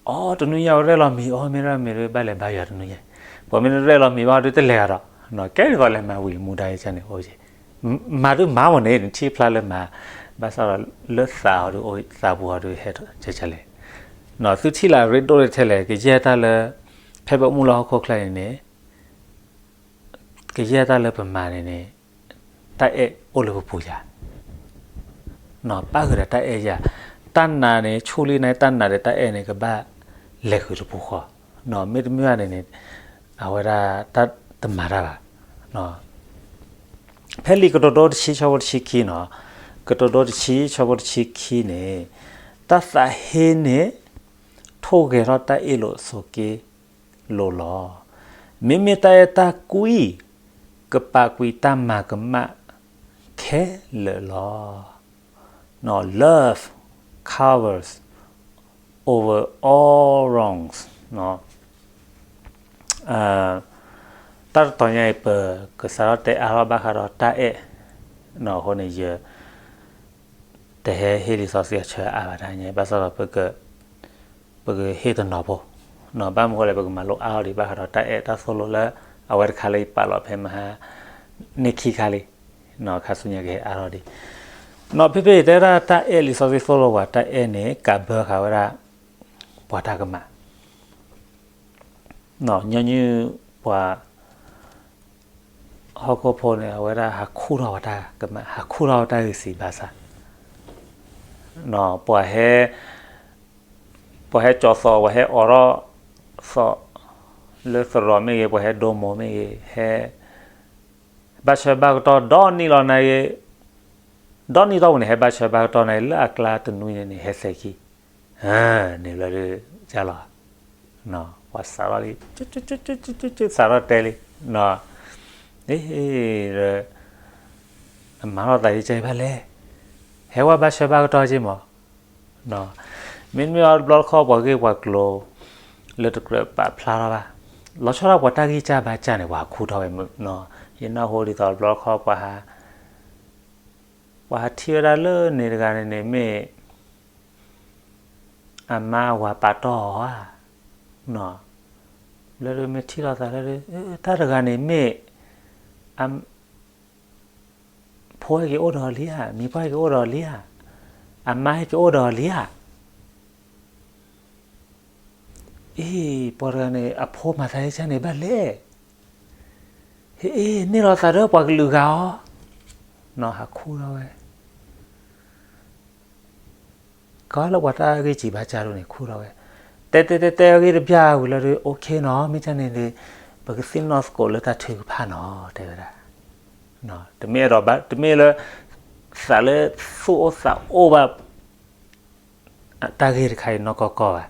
အိ တနွံညါပှၤရဲၣ်လီၤမံၤ အိ မ့ၢ်ရဲၣ်မံၤဒုး ဘၣ်လဲၤဘါယွၤတနွံညါ, ပှၤမ့ၢ်တရဲၣ်လီၤမံၤဘၣ်ဒုးတလဲၤဂၤဒီး ကဲဒ်သိးလဲၤမၤဝံၤကမူဒါယကန့ၣ် အိ မၤဒုးမၤမ့ၢ်န့ၣ် နထံၣ်ဖျါလၢမၤ, ဘၣ်ဆၣ်ဒီးလၢသးအီၤဒုး သးပူၤအီၤဒုးဟဲကလဲၣ်, သုထံၣ်လၢအရ့ဒိၣ်ထဲလဲၣ် ကယဲၢ်တၢ်လၢ ဖဲပမုၢ်လၢဟီၣ်ခိၣ်ချၢန့ၣ်န့ၣ် ကယဲၢ်တၢ်လၢပမၤန့ၣ်န့ၣ် တၢ်အဲၣ်အိၣ်လၢပပူၤယၤ, ပၣ်ဃုာ်ဒီးတၢ်အဲၣ်ယၤ, တၢ်နာ်န့ၣ် ဆူၣ်လံန့ၣ် တၢ်နာ်ဒီးတၢ်အဲၣ်န့ၣ် ကဘၣ်လဲၤဃုာ်တပူၤဃီ, မ့တမ့ၢ်ဘၣ်န့ၣ်န့ၣ် အဝဲဒၣ်တၢ်တမၤတၢ်ဘၣ်. ဖဲလံာ်ကတိၤဒိတဆံဆၢဖိတဆံခံနီၤ, ကတိၤဒိတဆံဆၢဖိတဆံခံန့ၣ် တၢ်သးဟ့န့ၣ် ထိၣ်ဂဲၤထီၣ်တၢ်အ့ၣ်လိာ်ဆိးက့လိာ်လီၤ. မ့မ့ၢ်တၢ်အဲၣ်တၢ်ကွံ ကပာ်ကွံာ်တၢ်မၤကမၣ်ခဲလၢာ်လီၤ. Love covers over all wrongs. တၢ်တတီၤညါအံၤ ပကစးထီၣ်တဲအါထီၣ်ဘၣ်ဃးဒီးတၢ်အဲၣ်, အဃိန့ၣ် ယ တဟဲဟ့ၣ်လံာ်စီဆှံအဆၢအါဘၣ်တဟါညါ ဘၣ်ဆၣ်ဒီး ပကဟ့ၣ်တနီၤဖိ, ဘၣ်မနုၤဃိလဲၣ် ပကမၤလိအါထီၣ်ဒံးဘၣ်ဃးဒီးတၢ်အဲၣ်တၢ်သိၣ်လိလၢ အဝဲတခါလၢယပာ်လီၤဖဲမဟါ န့ၢ်ခံခါလံ, ခါဆူညါကဟဲအါထီၣ်ဒံး, ဖဲဖဲအံၤတဲဒၣ်တၢ်အဲၣ်လံာ်စီဆှံသိၣ်လိပှၤတၢ်အဲၣ်န့ၣ် ကးဘၢဃာ်ဝဲဒၣ် ပှၤတၢ်ကမၣ် ညီနုၢ်ပှၤ ဟီၣ်ခိၣ်ဖိန့ၣ် အဝဲဒၣ်ဟးခူၣ်ထီၣ်ဝဲတၢ်ကမၣ် ဟးခူၣ်ထီၣ်ဝဲတၢ်ဂံၢ်စံးဘၣ်ဆၣ်, ပှၤဟဲ ပှၤဟဲကၠီၤသီၣ် ပှၤဟဲအိးထီၣ်သီၣ် လၢသရိာ်မ့ၢ်ဂ့ၤ ပှၤဟဲဒိမိၢ်မ့ၢ်ဂ့ၤ ဟဲ ဘၣ်ဆၢဘၣ်ကတီၢ်ဒီနံၣ်လီၤနၤဂ့ၤ, ဒီနံၣ်တီၢ်ပူၤန့ၣ် ဟဲဘၣ်ဆၢဘၣ်ကတီၢ်နၤဂ့ၤ လၢအကျါတနွံန့ၣ်န့ၣ် ဟဲသဲးခံ, န့ၣ်လၢဒုးကၢ်လီၤ, ပှၤစးထီၣ်လံ, စးထီၣ်တဲလံ, အ့ အမၤထီၣ်သးဒ်ကဲဘၣ်လဲၣ်, ဟဲဝဲဘၣ်ဆၢဘၣ်ကတီၢ်က့မး, မ့တမ့ၢ်အီၤတဘျီတခီၣ်ပှၤဂ့ၢ်ပှၤကျိၤ လၢတကြၢးပာ်ဖျါထီၣ်ဘၣ်, လီၤဆီဒၣ်ပှၤတၢ်ဂံၢ်စၢ်ဘါစၢ်န့ၣ် ပှၤဟးခူၣ်ထီၣ်ဝဲမုာ်, ယနၢ်ဟူဒ်သိးတဘျီတခီၣ်ပှၤ ပှၤဟးထံၣ်ဝဲဒၣ်လၢန့ၣ်တဂၤန့ၣ်န့ၣ်မ့ၢ် အမါအဝၤပာ်တီၢ်အီၤဧါ, လၢဒုးမ့ၢ်ထံၣ်လိာ်သးလၢဒုး တၢ်တဂၤန့ၣ်မ့ၢ် ဖိဟဲက့ၤအိၣ်ဒီးအီၤလံဧါ, မံၤပှၢ်ဟဲက့ၤအိၣ်ဒီးအီၤလံဧါ, အမါဟဲက့ၤအိၣ်ဒီးအီၤလံဧါ. အ့ ပှၤတဂၤန့ၣ် အဖိမၤသးဒ်န့ၣ်ဘၣ်လဲၣ်, ဟ့ၣ်အ့ န့ၢ်လီၤသးဒီးပှၤကလုာ်ဂၤအီၤ, နီၢ်ဟးခူၣ်ထီၣ်ဝဲ ကီလၢပှၤတၢ်ဂ့ၢ်စံးဘါစၢ်ဒိၣ်န့ၣ် ခူၣ်ထီၣ်ဝဲ, တဲတဲတဲတဲအဂ့ၢ်တဘျီဝံၤလီၤဒီး okay နီၢ်, မ့ၢ်ဒ်န့ၣ်ဒီး ပကသ့ၣ်နီၣ်သကိးလၢတၢ်ထုကဖၣ်နီၢ် တဲဝဲဒၣ်, တမ့ၢ်အဲၣ်ဒိးဘၣ် တမ့ၢ်လၢ သးလၢသူၣ်အိၣ်သးအိၣ်ဘၣ် တၢ်ဂ့ၢ်တခါအံၤနီၢ်ကီၢ်ကီၢ်ဘၣ်,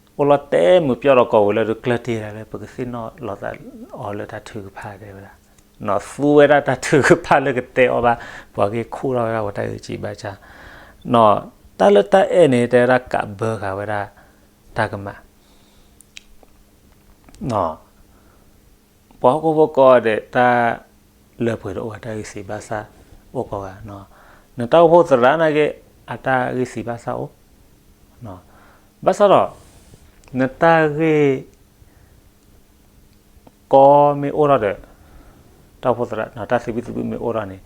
အိၣ်လီၤတဲမုာ်ပျီၢ်ဒီးကိးဝံၤလၢဒီးကျၢၢ်တ့ၢ်ဒၣ်လၢပကသ့ၣ်နီၣ်လီၤသးအီၤလၢတၢ်ထုကဖၣ်တဲဝဲဒၣ်, နီၢ်သူဝဲဒၣ်တၢ်ထုကဖၣ်လၢကတဲအီၤဘၣ်, ပှၤဂ့ၢ်ခူၣ်ထီၣ်ဝဲဒၣ်ပှၤတၢ်ဂ့ၢ်စံးဘါစၢ်, နီၢ် တၢ်လၢတၢ်အဲၣ်န့ၣ် တဲဝဲဒၣ်ကးဘၢဃာ်ဝဲဒၣ် တၢ်ကမၣ် ပှၤဟီၣ်ခိၣ်ဖိကိးဂၤဒဲး တၢ်လၢပှဲၤတအိၣ်ဘၣ် တၢ်ဂ့ၢ်စံးဘါစၢ်အိၣ်ကိးဂၤ, နတၢ်အိၣ်ဖှိၣ်သရၣ်နာ်က့ အတၢ်ဂ့ၢ်စံးဘါစၢ်အိၣ်, ဘၣ်ဆၣ်ဒီး နတၢ်ဂ့ၢ် ကီမ့ၢ်အိၣ်ထီၣ်ဒီး တၢ်အိၣ်ဖှိၣ်သရၣ် တၢ်သဘံၣ်သဘုၣ်မ့ၢ်အိၣ်ထီၣ်န့ၣ်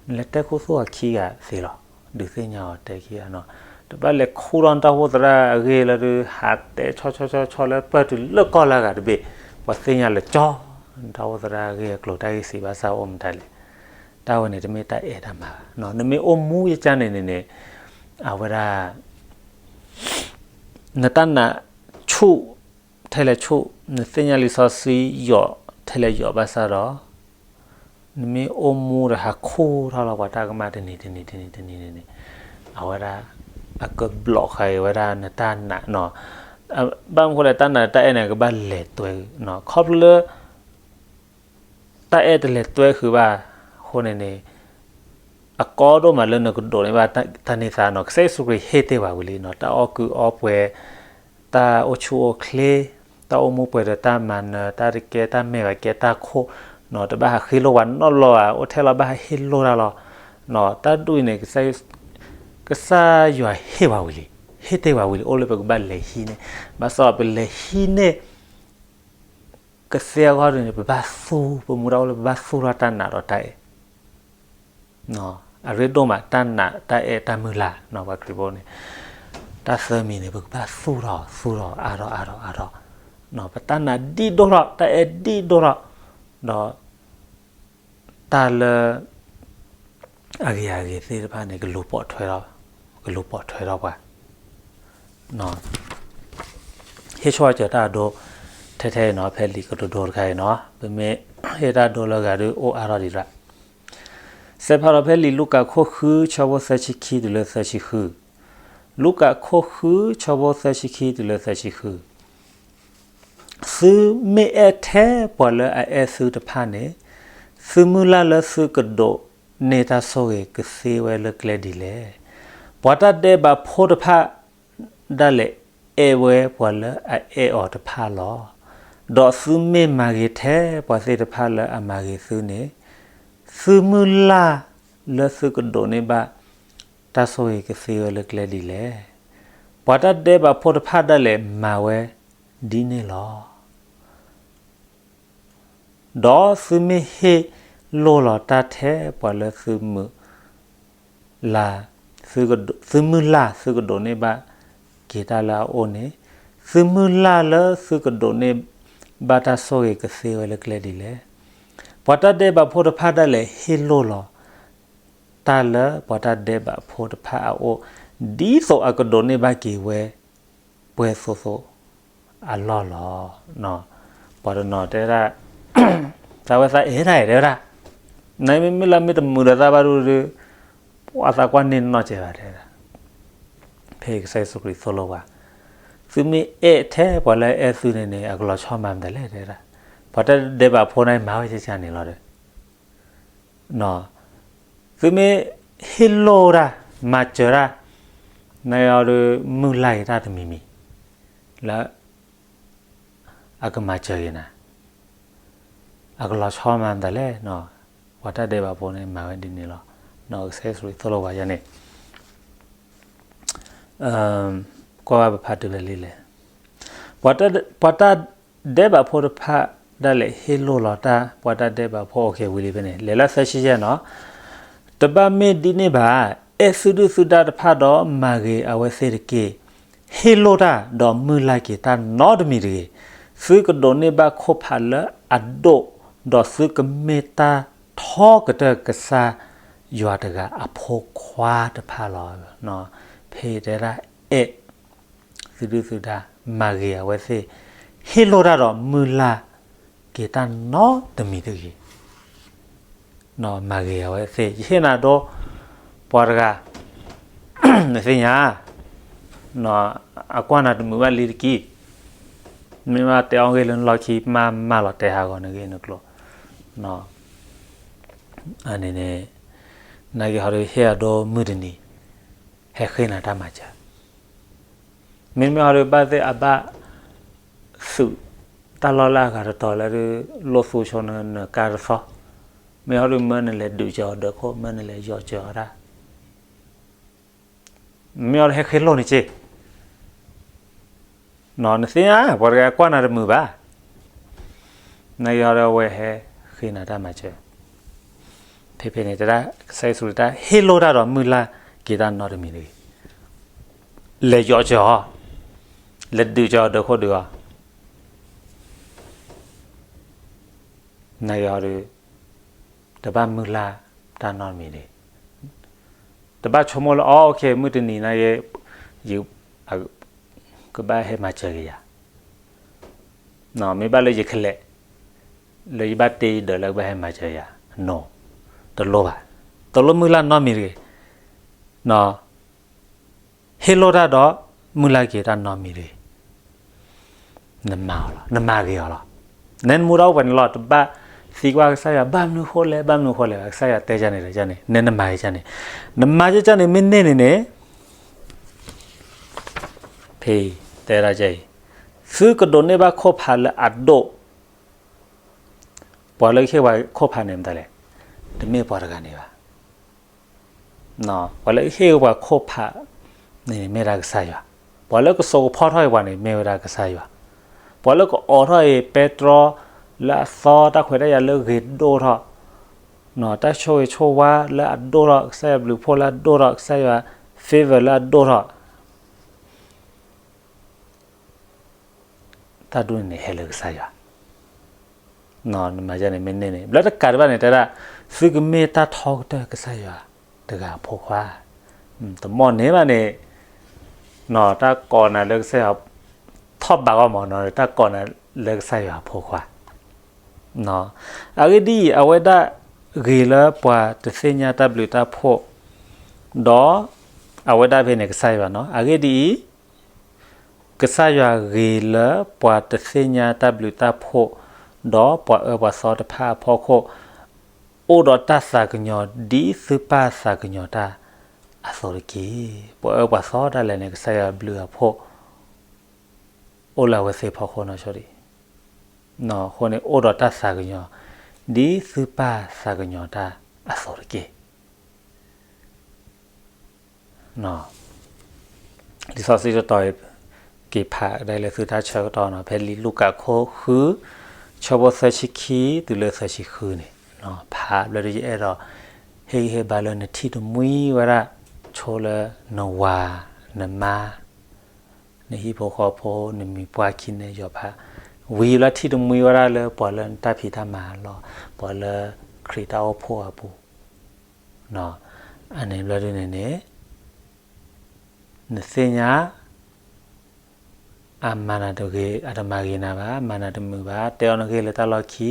နလဲၤတဲခူသူၣ်အခံဂၤသ့လီၤ, ဒုးသ့ၣ်ညါအီၤတဲခံဂၤနီၤ, တဘၣ်လဲၤခူထီၣ်နတၢ်အိၣ်ဖှိၣ်သရၣ်အဂ့ၢ်လၢဒုး ဟးတဲဆီဆီဆီဆီလၢပၢၢ်တုၤလၢကီၢ်လၢအဂၤတဘ့ၣ်, ပှၤသ့ၣ်ညါလၢကၠီ နတၢ်အိၣ်ဖှိၣ်သရၣ်အဂ့ၢ်အကျိၤ တၢ်ဂ့ၢ်စံးဘၣ်စၢ်အိၣ်မတၤလဲၣ်, တၢ်ဝဲန့ၣ်တမ့ၢ်တၢ်အဲၣ်တၢ်မၤဘၣ်, နမ့ၢ်အိၣ်မူယကၢ်န့ၣ်န့ၣ်န့ၣ် အဝဲဒၣ် နတၢ်နာ်ဆူၣ်ထဲလဲၣ်ဆူၣ်, နသ့ၣ်ညါလံာ်စီဆှံယိာ်ထဲလဲၣ်ယိာ်ဘၣ်ဆၣ်ဒီး နမ့ၢ်အိၣ်မူဒီးဟးခူထီၣ်လီၤပှၤတၢ်ကမၣ်တနံၤတနံၤတနံၤတနံၤန့ၣ်န့ၣ်, အဝဲဒၣ် အကဘျီးဃာ်ဝဲဒၣ်နတၢ်နာ်နီၤ, ဘၣ်မနုၤဃိလဲၣ် တၢ်နာ်တၢ်အဲၣ်န့ၣ် ကဘၣ်လဲၤတွဲနီၤ, ခီဖျိလၢ တၢ်အဲၣ်တလဲၤတွဲဃုာ်ဘၣ်အဃိန့ၣ်န့ၣ်, အကီဒိၣ်မးလၢနကဒိးန့ၢ်ဘၣ်တၢ်န့ၢ်သါနီၤ, ကစၢ်ယ့ၣ်ၡူးခရံာ်ဟ့ၣ်တ့ၢ်ဝဲဝံၤလံနီၤ, တၢ်အီၣ်ကုၢ်အီပှဲၤ, တၢ်အိၣ်ဆူၣ်အိၣ်ချ့, တၢ်အိၣ်မူပှဲၤဒီးတၢ်မၤနၢၤ, တၢ်တကဲတၢ်မဲာ်ဘၣ်ကဲတၢ်ခိၣ်နီၤ, တဘၣ်ဟးဃ့လိၢ်ဝဲနီတဘျီဘၣ်, အိၣ်ထဲလီၤဘၣ်ဟးဟ့ၣ်လိၢ်တၢ်လီၤ, တၢ်ဒ်အံၤန့ၣ် ကစၢ်ယွၤဟ့ၣ်ဝဲဝံၤလံ, ဟ့ၣ်တ့ၢ်ဝဲဝံၤလံ, အိၣ်လၢပကဘၣ်လဲၤဟံးန့ၢ်, ဘၣ်ဆၣ်ပလဲၤဟံးန့ၢ် ကသ့အဂီၢ်ဒ်န့ၣ် ပဘၣ်သူ, ပမူဒါအိၣ်လၢပဘၣ်သူထီၣ်တၢ်နာ်ဒီးတၢ်အဲၣ်, အရ့ဒိၣ်မး တၢ်နာ်တၢ်အဲၣ်တၢ်မုၢ်လၢ်နီၤ, ပှၤခရံာ်ဖိန့ၣ် တၢ်သၢမံၤန့ၣ် ပကဘၣ်သူထီၣ် သူထီၣ်အါထီၣ်အါထီၣ်အါထီၣ်, ပတၢ်နာ်ဒ်ဒိၣ်ထီၣ် တၢ်အဲၣ်ဒ်ဒိၣ်ထီၣ်, ဒီး တၢ်လၢ အဂ့ၤအဂ့ၤသ့ၣ်တဖၣ်န့ၣ် ကလူၤပိာ်ထွဲထီၣ်, ကလူၤပိာ်ထွဲထီၣ်ပှၤ ဟ့ၣ်ဆိၣ်အစၢၤတၢ်အဒိ ထဲထဲအံၤနီၤ, ဖဲလံာ်ကတိၤဒိတခါအံၤနီၤ, ပမ့ၢ်ဟ့ၣ်တၢ်ဒိလၢဂၤဒုးအိၣ်အါထီၣ်ဒံးဒၣ်, စဲးဖးဒီးဖဲလံာ်လူၤကၣ်ခိၣ်ဃု ဆၢဖိသၢဆံခံတုၤလၢသၢဆံဃု, လူၤကၣ်ခိၣ်ဃု ဆၢဖိသၢဆံခံတုၤလၢသၢဆံဃု သုမ့ၢ်အဲၣ်ထဲပှၤလၢအအဲၣ်သုတဖၣ်န့ၣ်, သုမုၢ်လၢ်လၢသုကဒိးန့ၢ်တၢ်ဆိၣ်ဂ့ၤကသ့ဝဲလၢကျဲဒ်လဲၣ်. ပှၤတၢ်ဒဲးဘးဖိတဖၣ်ဒၣ်လဲာ်အဲၣ်ဝဲပှၤလၢအအဲၣ်အီၤတဖၣ်လီၤ. ဒီးသုမ့ၢ်မၤဂ့ၤထဲပှၤသ့ၣ်တဖၣ်လၢအမၤဂ့ၤသုန့ၣ်, သုမုၢ်လၢ်လၢသုကဒိးန့ၢ်ဘၣ် တၢ်ဆိၣ်ဂ့ၤကသ့ဝဲလၢကျဲဒ်လဲၣ်. ပှၤတၢ်ဒဲးဘးဖိတဖၣ်ဒၣ်လဲာ်မၤဝဲဒ်န့ၣ်လီၤ. ဒီးသုမ့ၢ်ဟ့ၣ်လိၢ်လီၤတၢ်ထဲပှၤလၢသုမုၢ်လၢ်, သုမုၢ်လၢ်သုကဒိးန့ၢ်ဘၣ်က့ၤတၢ်လၢအအိၣ်န့ၣ်, သုမုၢ်လၢ်လၢသုကဒိးန့ၢ်ဘၣ်တၢ်ဆိၣ်ဂ့ၤကသ့ဝဲလၢကျဲဒ်လဲၣ်. ပှၤတၢ်ဒဲးဘးဖိတဖၣ်ဒၣ်လဲာ်ဟ့ၣ်လိၢ်လီၤ တၢ်လၢပှၤတၢ်ဒဲးဘးဖိတဖၣ်အအိၣ်, ဒ်သိးအကဒိးန့ၢ်ဘၣ်က့ၤဝဲ ပှဲၤသိးသိးအလီၢ်လီၤ. ပှၤတနီၤတဲဒၣ်, သးဝဲသးအဲၣ်ဒၣ်အဲၣ်တဲဝဲဒၣ်, နမ့မ့ၢ်လၢမ့ၢ်တမုာ်ဒီးသးဘၣ်ဒုး, ပှၤသးကွၢ်န့ၢ်နီၢ်ကဲဘၣ်တဲဒၣ်. ဖဲကစၢ်ယ့ၣ်ၡူးခရံာ်သိၣ်လိပှၤ, သုမ့ၢ်အဲၣ်ထဲပှၤလၢအအဲၣ်သုန့ၣ်န့ၣ် အကလီၤဆီမၤမတၤလဲၣ်တဲဒၣ်. ပှၤတၢ်ဒဲးဘးဖိန့ၣ်မၤဝဲကကန့ၣ်လီၤဒီး သုမ့ၢ်ဟ့ၣ်လိၢ်တၢ်, မၤစၢၤတၢ်, နအီၤဒီးမုၢ်လၢ်က့ၤတၢ်တမံၤမံၤ, လၢ အကမၤစၢၤက့ၤနၤ, အကလီၤဆီမၤမတၤလဲၣ်. ပှၤတၢ်ဒဲးဘးဖိန့ၣ်မၤဝဲဒ်န့ၣ်လီၤ. ကစၢ်ယ့ၣ်ၡူးခရံာ်သိၣ်လိပှၤယၤန့ၣ်, ကွၢ်ဘၣ်ပဖးတုၤဖဲလံလဲၣ်. ပှၤတၢ်ဒဲးဘးဖိတဖၣ်ဒၣ်လဲာ်ဟ့ၣ်လိၢ်လီၤတၢ် ပှၤတၢ်ဒဲးဘးဖိအီၤကဲဝံၤလံဖဲန့ၣ် လဲၤလၢသၢဆံယဲၢ်နီၤ. တဘၣ်မ့ၢ်ဒ်န့ၣ်ဘၣ်, အဲၣ်သုဒုၣ်သုဒါတဖၣ်ဒီးမၤဂ့ၤအဝဲသ့ၣ်တက့ၢ်. ဟ့ၣ်လိၣ်တၢ်ဒီးမုၢ်လၢ်က့ၤတၢ်နီတမံၤတဂ့ၤ. သုကဒိးန့ၢ်ဘၣ်ခိၣ်ဖးလၢအဒိၣ်, ဒီးသုကမ့ၢ်တၢ်ထီကတၢၢ်ကစၢ်ယွၤတဂၤအဖိခွါတဖၣ်လီၤ. ဖဲတဲဒၣ်အဲၣ် သုဒုၣ်သုဒါ မၤဂ့ၤအဝဲသ့ၣ်, ဟ့ၣ်လိၣ်တၢ်ဒီးမုၢ်လၢ်က့ၤတၢ်နီတမံၤတဂ့ၤ. မၤဂ့ၤအဝဲသ့ၣ်, ယဟ့ၣ်နၤဒိ ပှၤတဂၤ နသ့ၣ်ညါ, အကွၢ်နၤတမုာ်ဘၣ်လံတက့ၢ်. မ့ၢ်ဘၣ်တဲအီၤဂ့ၢ်လၢနလီၢ်ခံ မၤမၤလီၤတဲာ်ဟးဂီၤနဂ့ၢ်နကျိၤ, န့ၣ် နာ်က့ဟီဒီး ဟ့ၣ်အဒိမုၢ်တနံၤ ဟဲဃ့နၤတၢ်မၤစၢၤ. မ့မ့ၢ်ဟီဒီး ဘၣ်သ့ၣ်အဘၣ် သုးတၢ်လီၢ်လၢအဂၤတတီၤလၢ လိၣ်သူဆိနနကါတသီ, မ့ၢ်ဟီဒီး မၢနလဲၤဒုးစၢၤအီၤဒၢးခိၣ်, မၢနလဲၤယီၤစၢၤအီၤတၢ်, မ့ၢ်ဟီဒီး ဟဲဃ့လိၢ်န့ၣ်စ့ နသ့ၣ်ညါ ပှၤတဂၤကွၢ်နၤတမုာ်ဘၣ်. နာ်က့ဟီဒီး အဝဲဟဲဃ့နၤတၢ်မၤစၢၤ. ဖဲဖဲန့ၣ် တဲဒၣ် ကစၢ်ယ့ၣ်ၡူးတၢ်ဟ့ၣ်လိၣ်တၢ်ဒီးမုၢ်လၢ်က့ၤတၢ်နီတမံၤတဂ့ၤ. လဲၤယီၤစၢၤအီၤ, လဲၤဒုးစၢၤအီၤဒၢးခိၣ်ဒုးအီၤ, နာ်က့ဟီဒီး တဘၣ်မုၢ်လၢ်တၢ်နီတမံၤတဂ့ၤ. တဘၣ်ဆိကမိၣ်လၢ အိၣ်ခ့ မုၢ်တနံၤနာ်က့ ယ ကဘၣ်ဟဲမၤစၢၤက့ၤယၤ, မ့ၢ်ဘၣ်လၢယကလဲၤ လၢယဘၣ်တ့ယဒၢးလၢကဘၣ်ဟဲမၤစၢၤယၤ, တလိၣ်ဘၣ်. တလိၣ်မုၢ်လၢ်နီတမံၤတဂ့ၤ. ဟ့ၣ်လိၣ်တၢ်ဒီးမုၢ်လၢ်က့ၤတၢ်နီတမံၤတဂ့ၤ. နမၤအီၤလီၤ, နမၤဂ့ၤအီၤလီၤ. နဲနမူဒါအိၣ်ပှဲၤန့ၣ်လီၤ. တဘၣ်သံကွၢ်ကစၢ်ယွၤ ဘၣ်မနုၤဃိလဲၣ်, ဘၣ်မနုၤဃိလဲၣ်, ကစၢ်ယွၤတဲဒ်န့ၣ်ဒီးဒ်န့ၣ်, နဲနမၤက့ၤဒ်န့ၣ်, နမၤက့ၤဒ်န့ၣ် မ့ၢ်န့ၢ်န့ၣ်န့ၣ် ဖဲတဲဒ်အံၤ, သုကဒိးန့ၢ်ဘၣ်ခိၣ်ဖးလၢအဒိၣ်. ပှၤလၢကဟ့ၣ်ပှၤခိၣ်ဖးန့ၣ်မတၤလဲၣ်, တမ့ၢ်ပှၤတဂၤန့ၣ်ဘၣ်. ပှၤလၢကဟ့ၣ်ပှၤခိၣ်ဖးန့ၣ် မ့ၢ်ဝဲဒၣ်ကစၢ်ယွၤ, ပှၤလၢကစိာ်ကဖီထီၣ်အီၤပှၤန့ၣ် မ့ၢ်ဝဲဒၣ်ကစၢ်ယွၤ, ပှၤလၢကအိးထီၣ်အီၤပဲတြီ လၢအသီ တၢ်ခွဲးတၢ်ယာ်လၢဂ့ၤဒိၣ်ထီၣ်, တၢ်ဆိၣ်ဂ့ၤဆိၣ်ဝါလၢအဒိၣ်ထီၣ်, ကစၢ်ယွၤဘျုးဖှိၣ်လၢအဒိၣ်ထီၣ်, ကစၢ်ယွၤ favor လၢအဒိၣ်ထီၣ် တၢ်ဒ်န့ၣ်န့ၣ် ဟဲလၢကစၢ်ယွၤ, နမၤဒ်န့ၣ်မ့ၢ်န့ၢ်န့ၣ်, ဘျီတကးဒံးဘၣ်န့ၣ် တဲဒၣ် သုကမ့ၢ်တၢ်ထီကတၢၢ်ကစၢ်ယွၤတဂၤအဖိခွါ, တမ့ၢ်န့ၣ်ဘၣ်န့ၣ်, တၢ်ကိးနၤလၢကစၢ်ယွၤ, ထီၣ်ဘးဂီၢ်မးနီၤ တၢ်ကိးနၤလၢကစၢ်ယွၤအဖိခွါ, အဂ့ၢ်ဒ်အံၤ အဝဲဒၣ်ဂ့ၤလၢပှၤတသ့ၣ်ညါတၢ်ဘျုးတၢ်ဖှိၣ်, ဒီးအဝဲဒၣ်ဖဲန့ၣ်ကစၢ်ယွၤနီၤ, အဂ့ၢ်ဒ်အံၤ ကစၢ်ယွၤဂ့ၤလၢပှၤတသ့ၣ်ညါတၢ်ဘျုးတၢ်ဖှိၣ်, ဒီးပှၤအၢပှၤသီတဖၣ်အဖီခိၣ်, အိၣ်ဒီးတၢ်သးကညီၤ ဒ်သုပၢ်သးကညီၤတၢ်အသိးတက့ၢ်. ပှၤအၢပှၤသီဒၣ်လဲာ်န့ၣ် ကစၢ်ယွၤဘျုးအဖှိၣ် အိၣ်လၢအဝဲသ့ၣ်အဖီခိၣ်နီၤဆိဒံး, အဃိန့ၣ် အိၣ်ဒီးတၢ်သးကညီၤ ဒ်သုပၢ်သးကညီၤတၢ်အသိးတက့ၢ်. လံာ်စီဆှံတတီၤအံၤ က့ၤဖးဒၣ်လၢသုတၢ်ဆၢကတီၢ်နီၤ, ဖဲလံာ်လူၤကၣ်ခိၣ်ဃု ဆၢဖိသၢဆံခံ တုၤလၢသၢဆံဃုန့ၣ်, ဖးဘျီဒ်ယအဲၣ်ဒိး ဟ့ၣ်ဂံၢ်ဟ့ၣ်ဘါလၢနထံၣ်တမှံဝဲဒၣ် ဆိလၢနဝၤ နမါ နဟံၣ်ဖိဃီဖိ နမံၤပှၢ်ခံနဲယီၤဖး ဝံၤဘျီထံၣ်တမှံဝဲဒၣ်လၢပှၤလၢနတၢ်ဖံးတၢ်မၤအလီၢ်, ပှၤလၢခရံာ်တၢ်အိၣ်ဖှိၣ်အပူၤ, အန့ၣ်ဘျီဒ်န့ၣ်န့ၣ် နသ့ၣ်ညါ အမၤနၤတဂ့ၤ အတမၤဂ့ၤနၤဘၣ်, မၤနၤတမုာ်ဘၣ်, တဲအီၤနဂ့ၢ်လၢတၢ်လီၢ်ခံ,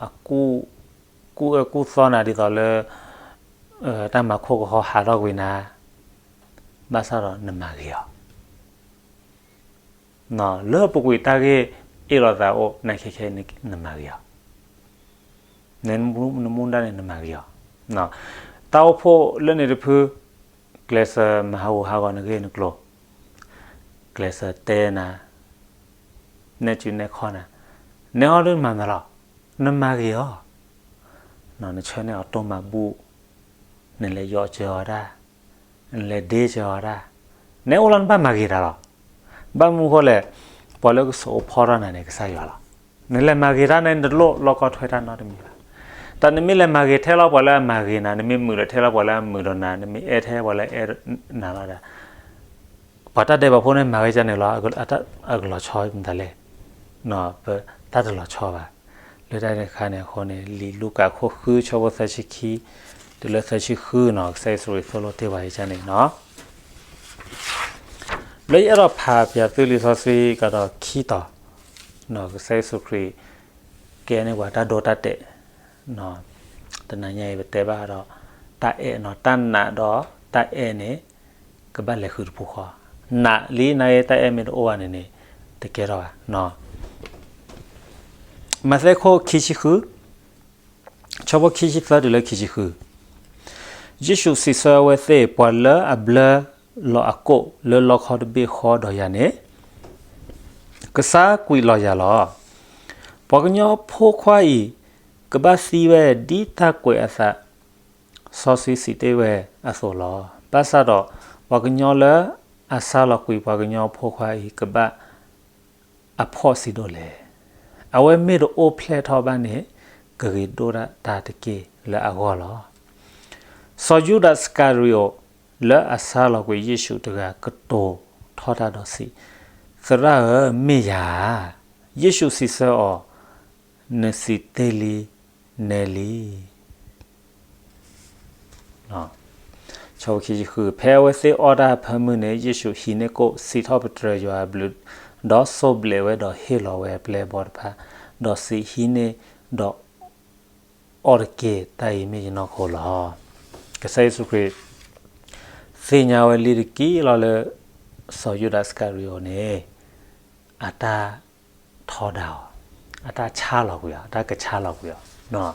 အကူၣ်အၢကူၣ်သီနၤဒ်သိးလၢ တၢ်မၤခိၣ်ကဟီဟးထီၣ်ကွံာ်နၤ, ဘၣ်ဆၣ်ဒီးနမၤဂ့ၤအီၤ, လၢပူၤကွံာ်တၢ်ဂ့ၢ်အ့ၣ်လိာ်သးအိၣ် နခဲခဲအံၤနမၤဂ့ၤအီၤ, နမူဒါန့ၣ်နမၤဂ့ၤအီၤ, တၢ်အိၣ်ဖှိၣ်လၢန့ၣ်တဖု ကျဲးစၢးမၤဟးဂူာ်ဟးဂီၤနဂ့ၢ်နကျိၤ, ကျဲးစၢးတဲနၤ, နဲၣ်စုနဲၣ်ခီၣ်နၤ, နဲဟီဒ်နမၤမနုၤလီၤ, နမၤဂ့ၤအီၤ, နဆၢန့ၢ်အီၤတိၢ်မၤဘူၣ်, နလဲၤယီၤစၢၤအီၤတၢ်, နလဲၤဒ့စၢၤအီၤတၢ်, နဲအိၣ်လီၤနဘၣ်မၤဂ့ၤတၢ်လီၤ. ဘၣ်မနုၤဃိလဲၣ်, ပှၤလၢကစိာ်ကဖီထီၣ်နၤန့ၣ် ကစၢ်ယွၤလီၤ. နလဲၤမၤဂ့ၤတၢ်န့ၣ် နတလိၣ်လီၢ်ကီထွဲတၢ်နီတမံၤဘၣ်. တၢ်နမ့ၢ်လဲၤမၤဂ့ၤထဲလီၤပှၤလၢအမၤဂ့ၤနၤ, နမ့ၢ်မုာ်လီၤထဲလီၤပှၤလၢအမုာ်ဒီးနၤ, နမ့ၢ်အဲၣ်ထဲပှၤလၢအအဲၣ်နၤလီၤဒီး, ပှၤတၢ်ဒဲးဘးဖိန့ၣ်မၤဝဲဒ်န့ၣ်လီၤ, အကလီၤဆီမတၤလဲၣ်, ပတၢ်တလီၤဆီဘၣ်. လၢတၢ်န့ၣ်အခါန့ၣ်အဃိန့ၣ် လံာ်လူၤကၣ်ခိၣ်ဃုဆၢဖိသၢဆံခံ တုၤလၢသၢဆံဃုန့ၣ် ကစၢ်ယ့ၣ်ၡူးခရံာ်သိၣ်လိတ့ၢ်ဝဲဒ်န့ၣ်လီၤ. လၢယအဲၣ်ဒိးဖးပၠးသုလံာ်စီဆှံကဒီးခံတီၤ, ကစၢ်ယ့ၣ်ၡူးခရံာ် ကဲန့ၢ်ပှၤတၢ်ဒိတၢ်တဲာ်, တနၤညါအံၤပတဲဘၣ်ဒီး တၢ်အဲၣ်န့ၣ် တၢ်နာ်ဒီးတၢ်အဲၣ်န့ၣ် ကဘၣ်လဲၤဃုာ်တပူၤဃီ, နာ်လံနာ်ဂ့ၤ တၢ်အဲၣ်မ့ၢ်တအိၣ်ဘၣ်န့ၣ်န့ၣ် တကဲထီၣ်ဘၣ်. မးသဲခိၣ်ခံဆံဃု ဆၢဖိခံဆံသၢတုၤလၢခံဆံဃု, ယ့ၣ်ၡူးစံးဆၢအဝဲသ့ၣ်, ပှၤလၢအဘျၢလီၤအကိၣ်လၢလီခီတဘ့ၣ်ဃီဒီးယၤန့ၣ် ကစၢ်ကွံာ်လီၤယၤလီၤ. ပှၤကညီဖိခွါအံၤ ကဘၣ်သံဝဲဒ်တၢ်ကွဲးအသး စီဆှံစံးတ့ၢ်ဝဲအသိးလီၤ. ဘၣ်ဆၣ်ဒီး ပှၤကညီလၢအဆါလီၤကွံာ်ပှၤကညီဖိခွါအံၤ ကဘၣ်အဖှီၣ်ဆံးဒိၣ်လဲၣ်. အဝဲမ့ၢ်တအိၣ်ဖျဲၣ်ထီၣ်ဘၣ်န့ၣ် ကဂ့ၤဒိၣ်ဒၣ်တၢ်တက့ၢ်လၢအဂီၢ်လီၤ. စီၤယူဒၤစကၤရံၤအိာ် လၢအဆါလီၤကွံာ်ယ့ၣ်ၡူးတဂၤ ကတိၤထီၣ်တၢ်ဒီးစံး, သရၣ်ဧၢ, မ့ၢ်ယၤဧါ. ယ့ၣ်ၡူးစံးဆၢအီၤ, နစံးတ့ၢ်လံ, နဲလံ. ဆၢဖိခံဆံဃု, ဖဲအဝဲသ့ၣ်အီၣ်တၢ်အဖၢမုၢ်န့ၣ် ယ့ၣ်ၡူးဟံးန့ၢ်ကိၣ် စံးထီၣ်ပတြၢၤယွၤအဘျုး, ဒီးစိၢ်ဘျဲးဝဲဒီးဟ့ၣ်လီၤဝဲအပျဲၢ်အဘီၣ်တဖၣ်, ဒီးစံး, ဟံးန့ၢ်ဒီးအီၣ်တက့ၢ်, တၢ်အံၤမ့ၢ်ယနီၢ်ခိလီၤ. ကစၢ်ယ့ၣ်ၡူးခရံာ် သ့ၣ်ညါဝဲလံတက့ၢ်လီၤလၢ စီၤယူဒၤစကၤရံၤအိာ်န့ၣ် အတၢ်ထီဒါအီၤ, အတၢ်ဆါလီၤကွံာ်အီၤ, အတၢ်ကဆါလီၤကွံာ်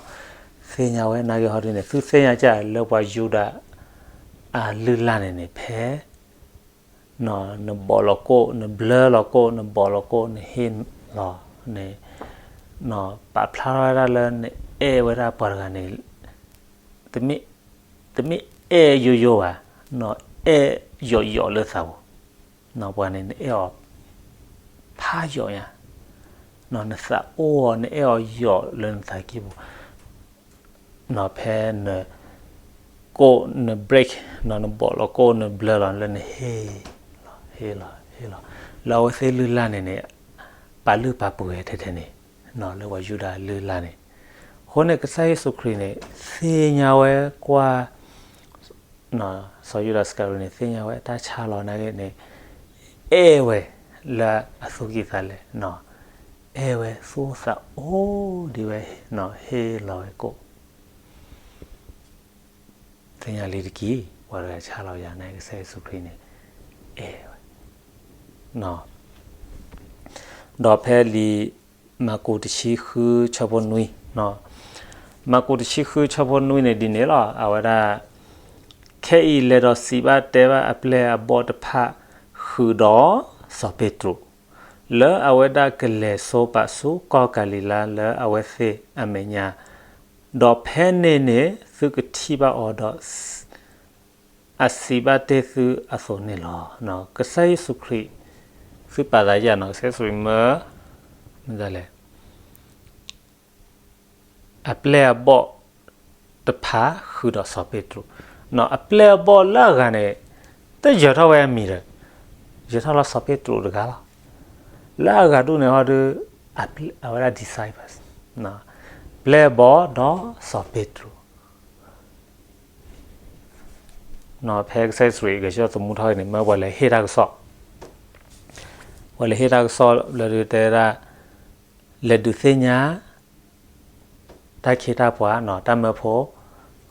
အီၤ, သ့ၣ်ညါဝဲနာ်ဂ့ၤဟီဒုန့ၣ် သုသ့ၣ်ညါကလၢပှၤယူဒၤအလုၢ်လၢ်န့ၣ်န့ၣ် ဖဲ နဘီၣ်လီၤကိၣ်, နဘျၢလီၤကိၣ်, နဘီၣ်လီၤကိၣ်, နဟ့ၣ်လီၤန့ၣ်, ပာ်ဖျါထီၣ်ဝဲဒၣ်လၢနအဲၣ်ဝဲဒၣ်ပှၤတဂၤန့ၣ်, တမ့ၢ်အဲၣ်ယိယိဘၣ်, အဲၣ်ယိာ်ယိာ်လၢသးပူၤ, ပှၤန့ၣ်နအဲၣ်အီၤဖးယိာ်ညါ, နသးအိၣ်အီၤ နအဲၣ်အီၤယိာ်လၢနသးကံၢ်ပူၤ ဖဲနကိၣ်န break နဘီၣ်လီၤကိၣ် နဘျၢလီၤလၢနဟ့ၣ်, ဟ့ၣ်လီၤ ဟ့ၣ်လီၤ လၢအဝဲသ့ၣ်လုၢ်လၢ်န့ၣ်န့ၣ်, ပာ်လုၢ်ပာ်ပှ့ၤဝဲထဲထဲန့ၣ်, လၢပှၤယူဒၤလုၢ်လၢ်န့ၣ်, အဃိန့ၣ် ကစၢ်ယ့ၣ်ၡူးခရံာ်န့ၣ် သ့ၣ်ညါဝဲကွၢ် စီၤယူဒၤစကၤရံၤန့ၣ် သ့ၣ်ညါဝဲအတၢ်ဆါလီၤနာ်ဂ့ၤန့ၣ်, အဲၣ်ဝဲလၢအသူၣ်ကံၢ်သးလဲ, အဲၣ်ဝဲသူၣ်အိၣ်သးအိၣ်ဒံးဝဲ, ဟ့ၣ်လီၤဝဲကိၣ်, သ့ၣ်ညါလံတက့ၢ်, ပှၤတဂၤဆါလီၤယၤန့ၣ် ကစၢ်ယ့ၣ်ၡူးခရံာ်န့ၣ် အဲၣ်ဝဲ ဒီးဖဲလံာ်မၢ်ကူးတဆံဃုဆၢဖိနွံ, မၢ်ကူးတဆံဃုဆၢဖိနွံန့ၣ်ဒ်န့ၣ်လီၤ. အဝဲဒၣ် ခဲအံၤလဲၤဒီးစံးဘၣ်တဲဘၣ်အပျဲၢ်အဘီၣ်တဖၣ်ဃုာ်ဒီးစီၤပ့းတရူး, လၢအဝဲဒၣ်ကလဲၤဆိပာ်ဆူကီၢ်ကၤလံၤလါလၢအဝဲသ့ၣ်အမဲာ်ညါ, ဒီးဖဲန့ၣ်န့ၣ်သုကထံၣ်ဘၣ်အီၤဒီး အစံးဘၣ်တ့ၢ်သုအသိးန့ၣ်လီၤ. ကစၢ်ယ့ၣ်ၡူးခရံာ် သုပာ်သးယၤနီၤ, ကစၢ်ယ့ၣ်ၡူးခရံာ်မၢ မတၤလဲၣ်, အပျဲၢ်အဘီၣ်တဖၣ်ဃုာ်ဒီးစီၤပ့းတရူး, အပျဲၢ်အဘီၣ်လၢအဂၤန့ၣ် တယၢၤထီၣ်ဝဲအမံၤဒီး ယၢၤထီၣ်လၢစီၤပ့းတရူးတဂၤလီၤ. လၢအဂၤဒူၣ်န့ၣ်ဟီဒီး အဝဲဒၣ် disciples, ပျဲၢ်အဘီၣ်ဒီးစီၤပ့းတရူး ဖဲကစၢ်ယ့ၣ်ၡူးခရံာ်ဂဲၤဆၢထၢၣ်သမူထီၣ်အံၤန့ၣ် မၢပှၤလဲၤဟ့ၣ်တၢ်ကစီၣ်, ပှၤလဲၤဟ့ၣ်တၢ်ကစီၣ်လၢဒုးတဲဝဲဒၣ် လဲၤဒုးသ့ၣ်ညါ တၢ်ခ့တၢ်ပှၤနီၤ, တၢ်မၢဖိ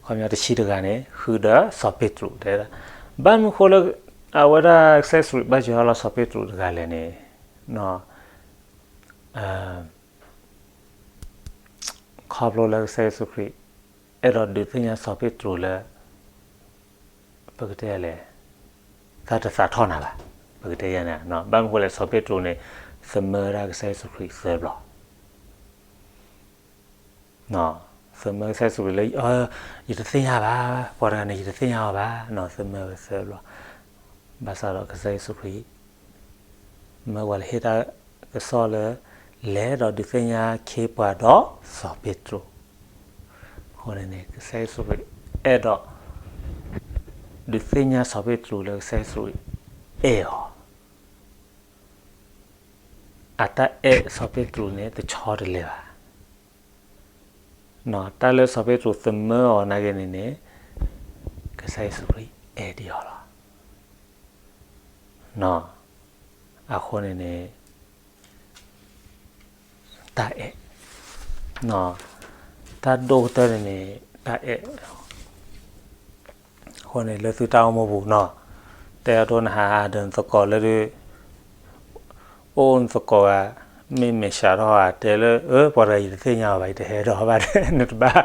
ခီပညီတဆံတဂၤန့ၣ် ဃုာ်ဒီးစီၤပ့းတရူးတဲဝဲဒၣ်, ဘၣ်မနုၤဃိလၢ အဝဲဒၣ်ကစၢ်ယ့ၣ်ၡူးခရံာ်ဘၣ်ယၢၤထီၣ်လၢစီၤပ့းတရူးတဂၤလဲၣ်န့ၣ် ခီဖျိလၢကစၢ်ယ့ၣ်ၡူးခရံာ် အဲၣ်ဒိးဒုးသ့ၣ်ညါစီၤပ့းတရူးလၢ ပကတဲလဲၣ်, သးတသးထီၣ်နၤဘၣ်, ပကတဲယၤန့ၣ်, ဘၣ်မနုၤဃိလဲၣ် စီၤပ့းတရူးန့ၣ် သမၢဝဲဒၣ်ကစၢ်ယ့ၣ်ၡူးခရံာ်သၢဘျီ သမၢကစၢ်ယ့ၣ်ၡူးခရံာ်လၢ ယတသ့ၣ်ညါဘၣ်, ပှၤတဂၤန့ၣ် ယတသ့ၣ်ညါအီၤဘၣ်, သမၢဝဲသၢဘျီ, ဘၣ်ဆၣ်ဒီးကစၢ်ယ့ၣ်ၡူးခရံာ် မၢပှၤလၢဟ့ၣ်တၢ်ကစီၣ်လၢ လဲၤဒီးဒုးသ့ၣ်ညါခ့ပှၤဒီးစီၤပ့းတရူး, အဃိန့ၣ်န့ၣ် ကစၢ်ယ့ၣ်ၡူးခရံာ် အဲၣ်ဒိး ဒုးသ့ၣ်ညါစီၤပ့းတရူးလၢကစၢ်ယ့ၣ်ၡူးခရံာ် အဲၣ်အီၤ အတၢ်အဲၣ်စီၤပ့းတရူးန့ၣ် တဆီတလဲဘၣ်. တၢ်လၢစီၤပ့းတရူးသမၢအီၤနာ်က့န့ၣ်န့ၣ် ကစၢ်ယ့ၣ်ၡူးခရံာ်အဲၣ်ဒံးအီၤလီၤ. အဃိန့ၣ်န့ၣ် တၢ်အဲၣ်, တၢ်ဒိၣ်ကတၢၢ်န့ၣ်န့ၣ် တၢ်အဲၣ် အဃိန့ၣ် လၢသုတၢ်အိၣ်မူပူၤနီၤ, တဲအဒိနဟးဒီးနသကိးလၢဒုး အိၣ်နသကိးဂၤ မ့ၢ်မဲာ်ဆှးထီၣ်ဧါ, တဲလၢ အၢ ပှၤတဂၤယတသ့ၣ်ညါအီၤဘၣ်, ယတဟဲဒီးဘၣ်, နတဘၣ်,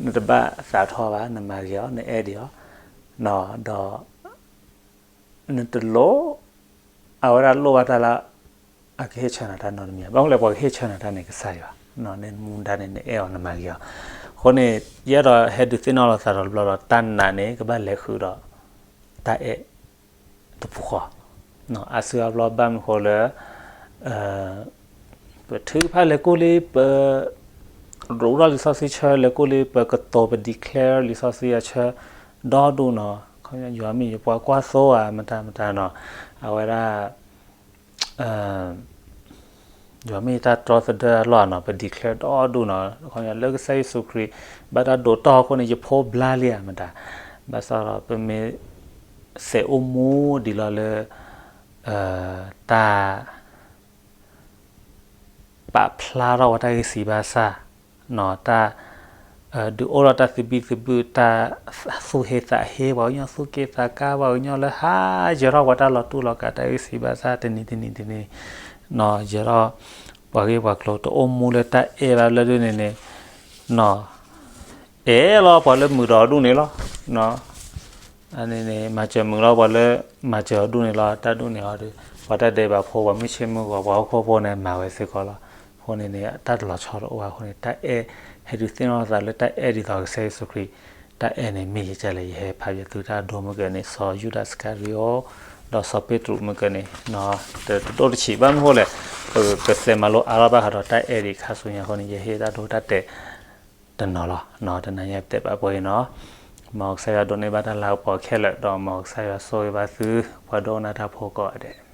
နတဘၣ်သးထီၣ်ဘၣ်, နမၤဂ့ၤအီၤ, နအဲၣ်ဒံးအီၤ, ဒီး နတလိၣ် အဝဲဒၣ်လိၣ်ဘၣ်တၢ်လၢ အကဟ့ၣ်ဆၢနၤတၢ်နီတမံၤ, ဘၣ်မနုၤလဲၣ် ပှၤကဟ့ၣ်ဆၢနၤတၢ်န့ၣ် ကစၢ်ယွၤ, နမူဒါန့ၣ် နအဲၣ်အီၤ နမၤဂ့ၤအီၤ, အဃိန့ၣ် ယအဲၣ်ဒိးဟဲဒုးသ့ၣ်နီၣ်လိာ်သးဒီးတဘျီဒီး တၢ်နာ်န့ၣ် ကဘၣ်လဲၤဃုာ်ဒီး တၢ်အဲၣ်တပူၤဃီ, အါစုအါဘျီ ဘၣ်မနုၤဃိလၢ ပထုကဖၣ်လဲၤကိၢ်လံ ပ ရိးထီၣ်လံာ်စီဆှံဆၢ လဲၤကိၢ်လံ ပကတိၤ ပ declare လံာ်စီဆှံအဆၢ ဒီဒူၣ်နီၤ, ယွၤမ့ၢ်ယပှၤကွၢ်သိဧါ မတၤမတၤနီၤ, အဝဲဒၣ် ယွၤမ့ၢ်တၢ်တြီသဒၢအလီၢ်နီၤ, ပ declare ဒီဒူၣ်နီၤ, လၢကစၢ်ယ့ၣ်ၡူးခရံာ် ဘၣ်တၢ်ဒိးတီၢ်အဃိန့ၣ် ယဖိဘျါလံဧါ မတၤ, ဘၣ်ဆၣ်ဒီး ပမ့ၢ် စဲးအိၣ်မူဒံးလီၤလၢ တၢ် ပာ်ဖျါထီၣ်ပှၤတၢ်ဂံၢ်စၢ်ဘါစၢ်, တၢ် ဒုးအိၣ်ထီၣ်တၢ်သဘံၣ်သဘုၣ်, တၢ်သူၣ်ဟ့သးဟ့, ပှၤကညီသူၣ်က့သးကါ, ပှၤကညီလၢဟးယၢၤထီၣ်ပှၤတၢ်လီၤတူၢ်လီၤကာ် တၢ်ဂံၢ်စၢ်ဘါစၢ်တနံၤတနံၤတနံၤ, ယၢၤထီၣ် ပှၤဂ့ၢ်ပှၤကျိၤ တအိၣ်မူလၢတၢ်အဲၣ်ဘၣ်လၢဒ်န့ၣ်န့ၣ်, အဲၣ်လီၤပှၤလၢမုာ်ဒီးအဒူၣ်န့ၣ်လီၤ. အန့ၣ်န့ၣ် မၤစၢၤမုာ်လီၤပှၤလၢ မၤစၢၤအဒူၣ်န့ၣ်လီၤ. တၢ်ဒ်န့ၣ်အီၤဒီး ပှၤတၢ်ဒဲးဘးဖိ ပှၤမုၢ်ဆ့ၣ်မုၢ်ဂီၤ ပှၤဟီၣ်ခိၣ်ဖိန့ၣ် မၤဝဲစ့ၢ်ကီးလီၤ. အဃိန့ၣ်န့ၣ် တၢ်တလီၤဆီတအိၣ်ဘၣ်အဃိန့ၣ် တၢ်အဲၣ် ဟဲဒုးသ့ၣ်နီၣ်သးလၢတၢ်အဲၣ်ဒ်သိးကစၢ်ယ့ၣ်ၡူးခရံာ် တၢ်အဲၣ်န့ၣ်မ့ၢ်ယကလဲၣ်. ယဟဲဖးယသူတၢ်ဒိမုၢ်ကဲန့ၣ် စီၤယူဒၤစကၤရံၤအိၣ် ဒီးစီၤပ့းတရူးမုၢ်ကဲန့ၣ် တဒိၣ်တဆံးဘၣ်မနုၤဃိလဲၣ်, ပကစဲးမၤလိအါထီၣ်ဘၣ်ဃးဒီးတၢ်အဲၣ်ဒံးခါဆူညါအဃိန့ၣ် ယဟ့ၣ်တၢ်ဒိတၢ်တဲာ်တနီၤလီၤ. တနၤညါပတဲဘၣ်ပှဲၤအံၤနီၤ. မ်ကစၢ်ယွၤဒိးန့ၢ်ဘၣ်တၢ်လၤကပီၤခဲလၢာ် ဒီးမ်ကစၢ်ယွၤဆိၣ်ဂ့ၤဘၣ်သု ပှၤဒိကနၣ်တၢ်ဖိကိးဂၤဒဲး.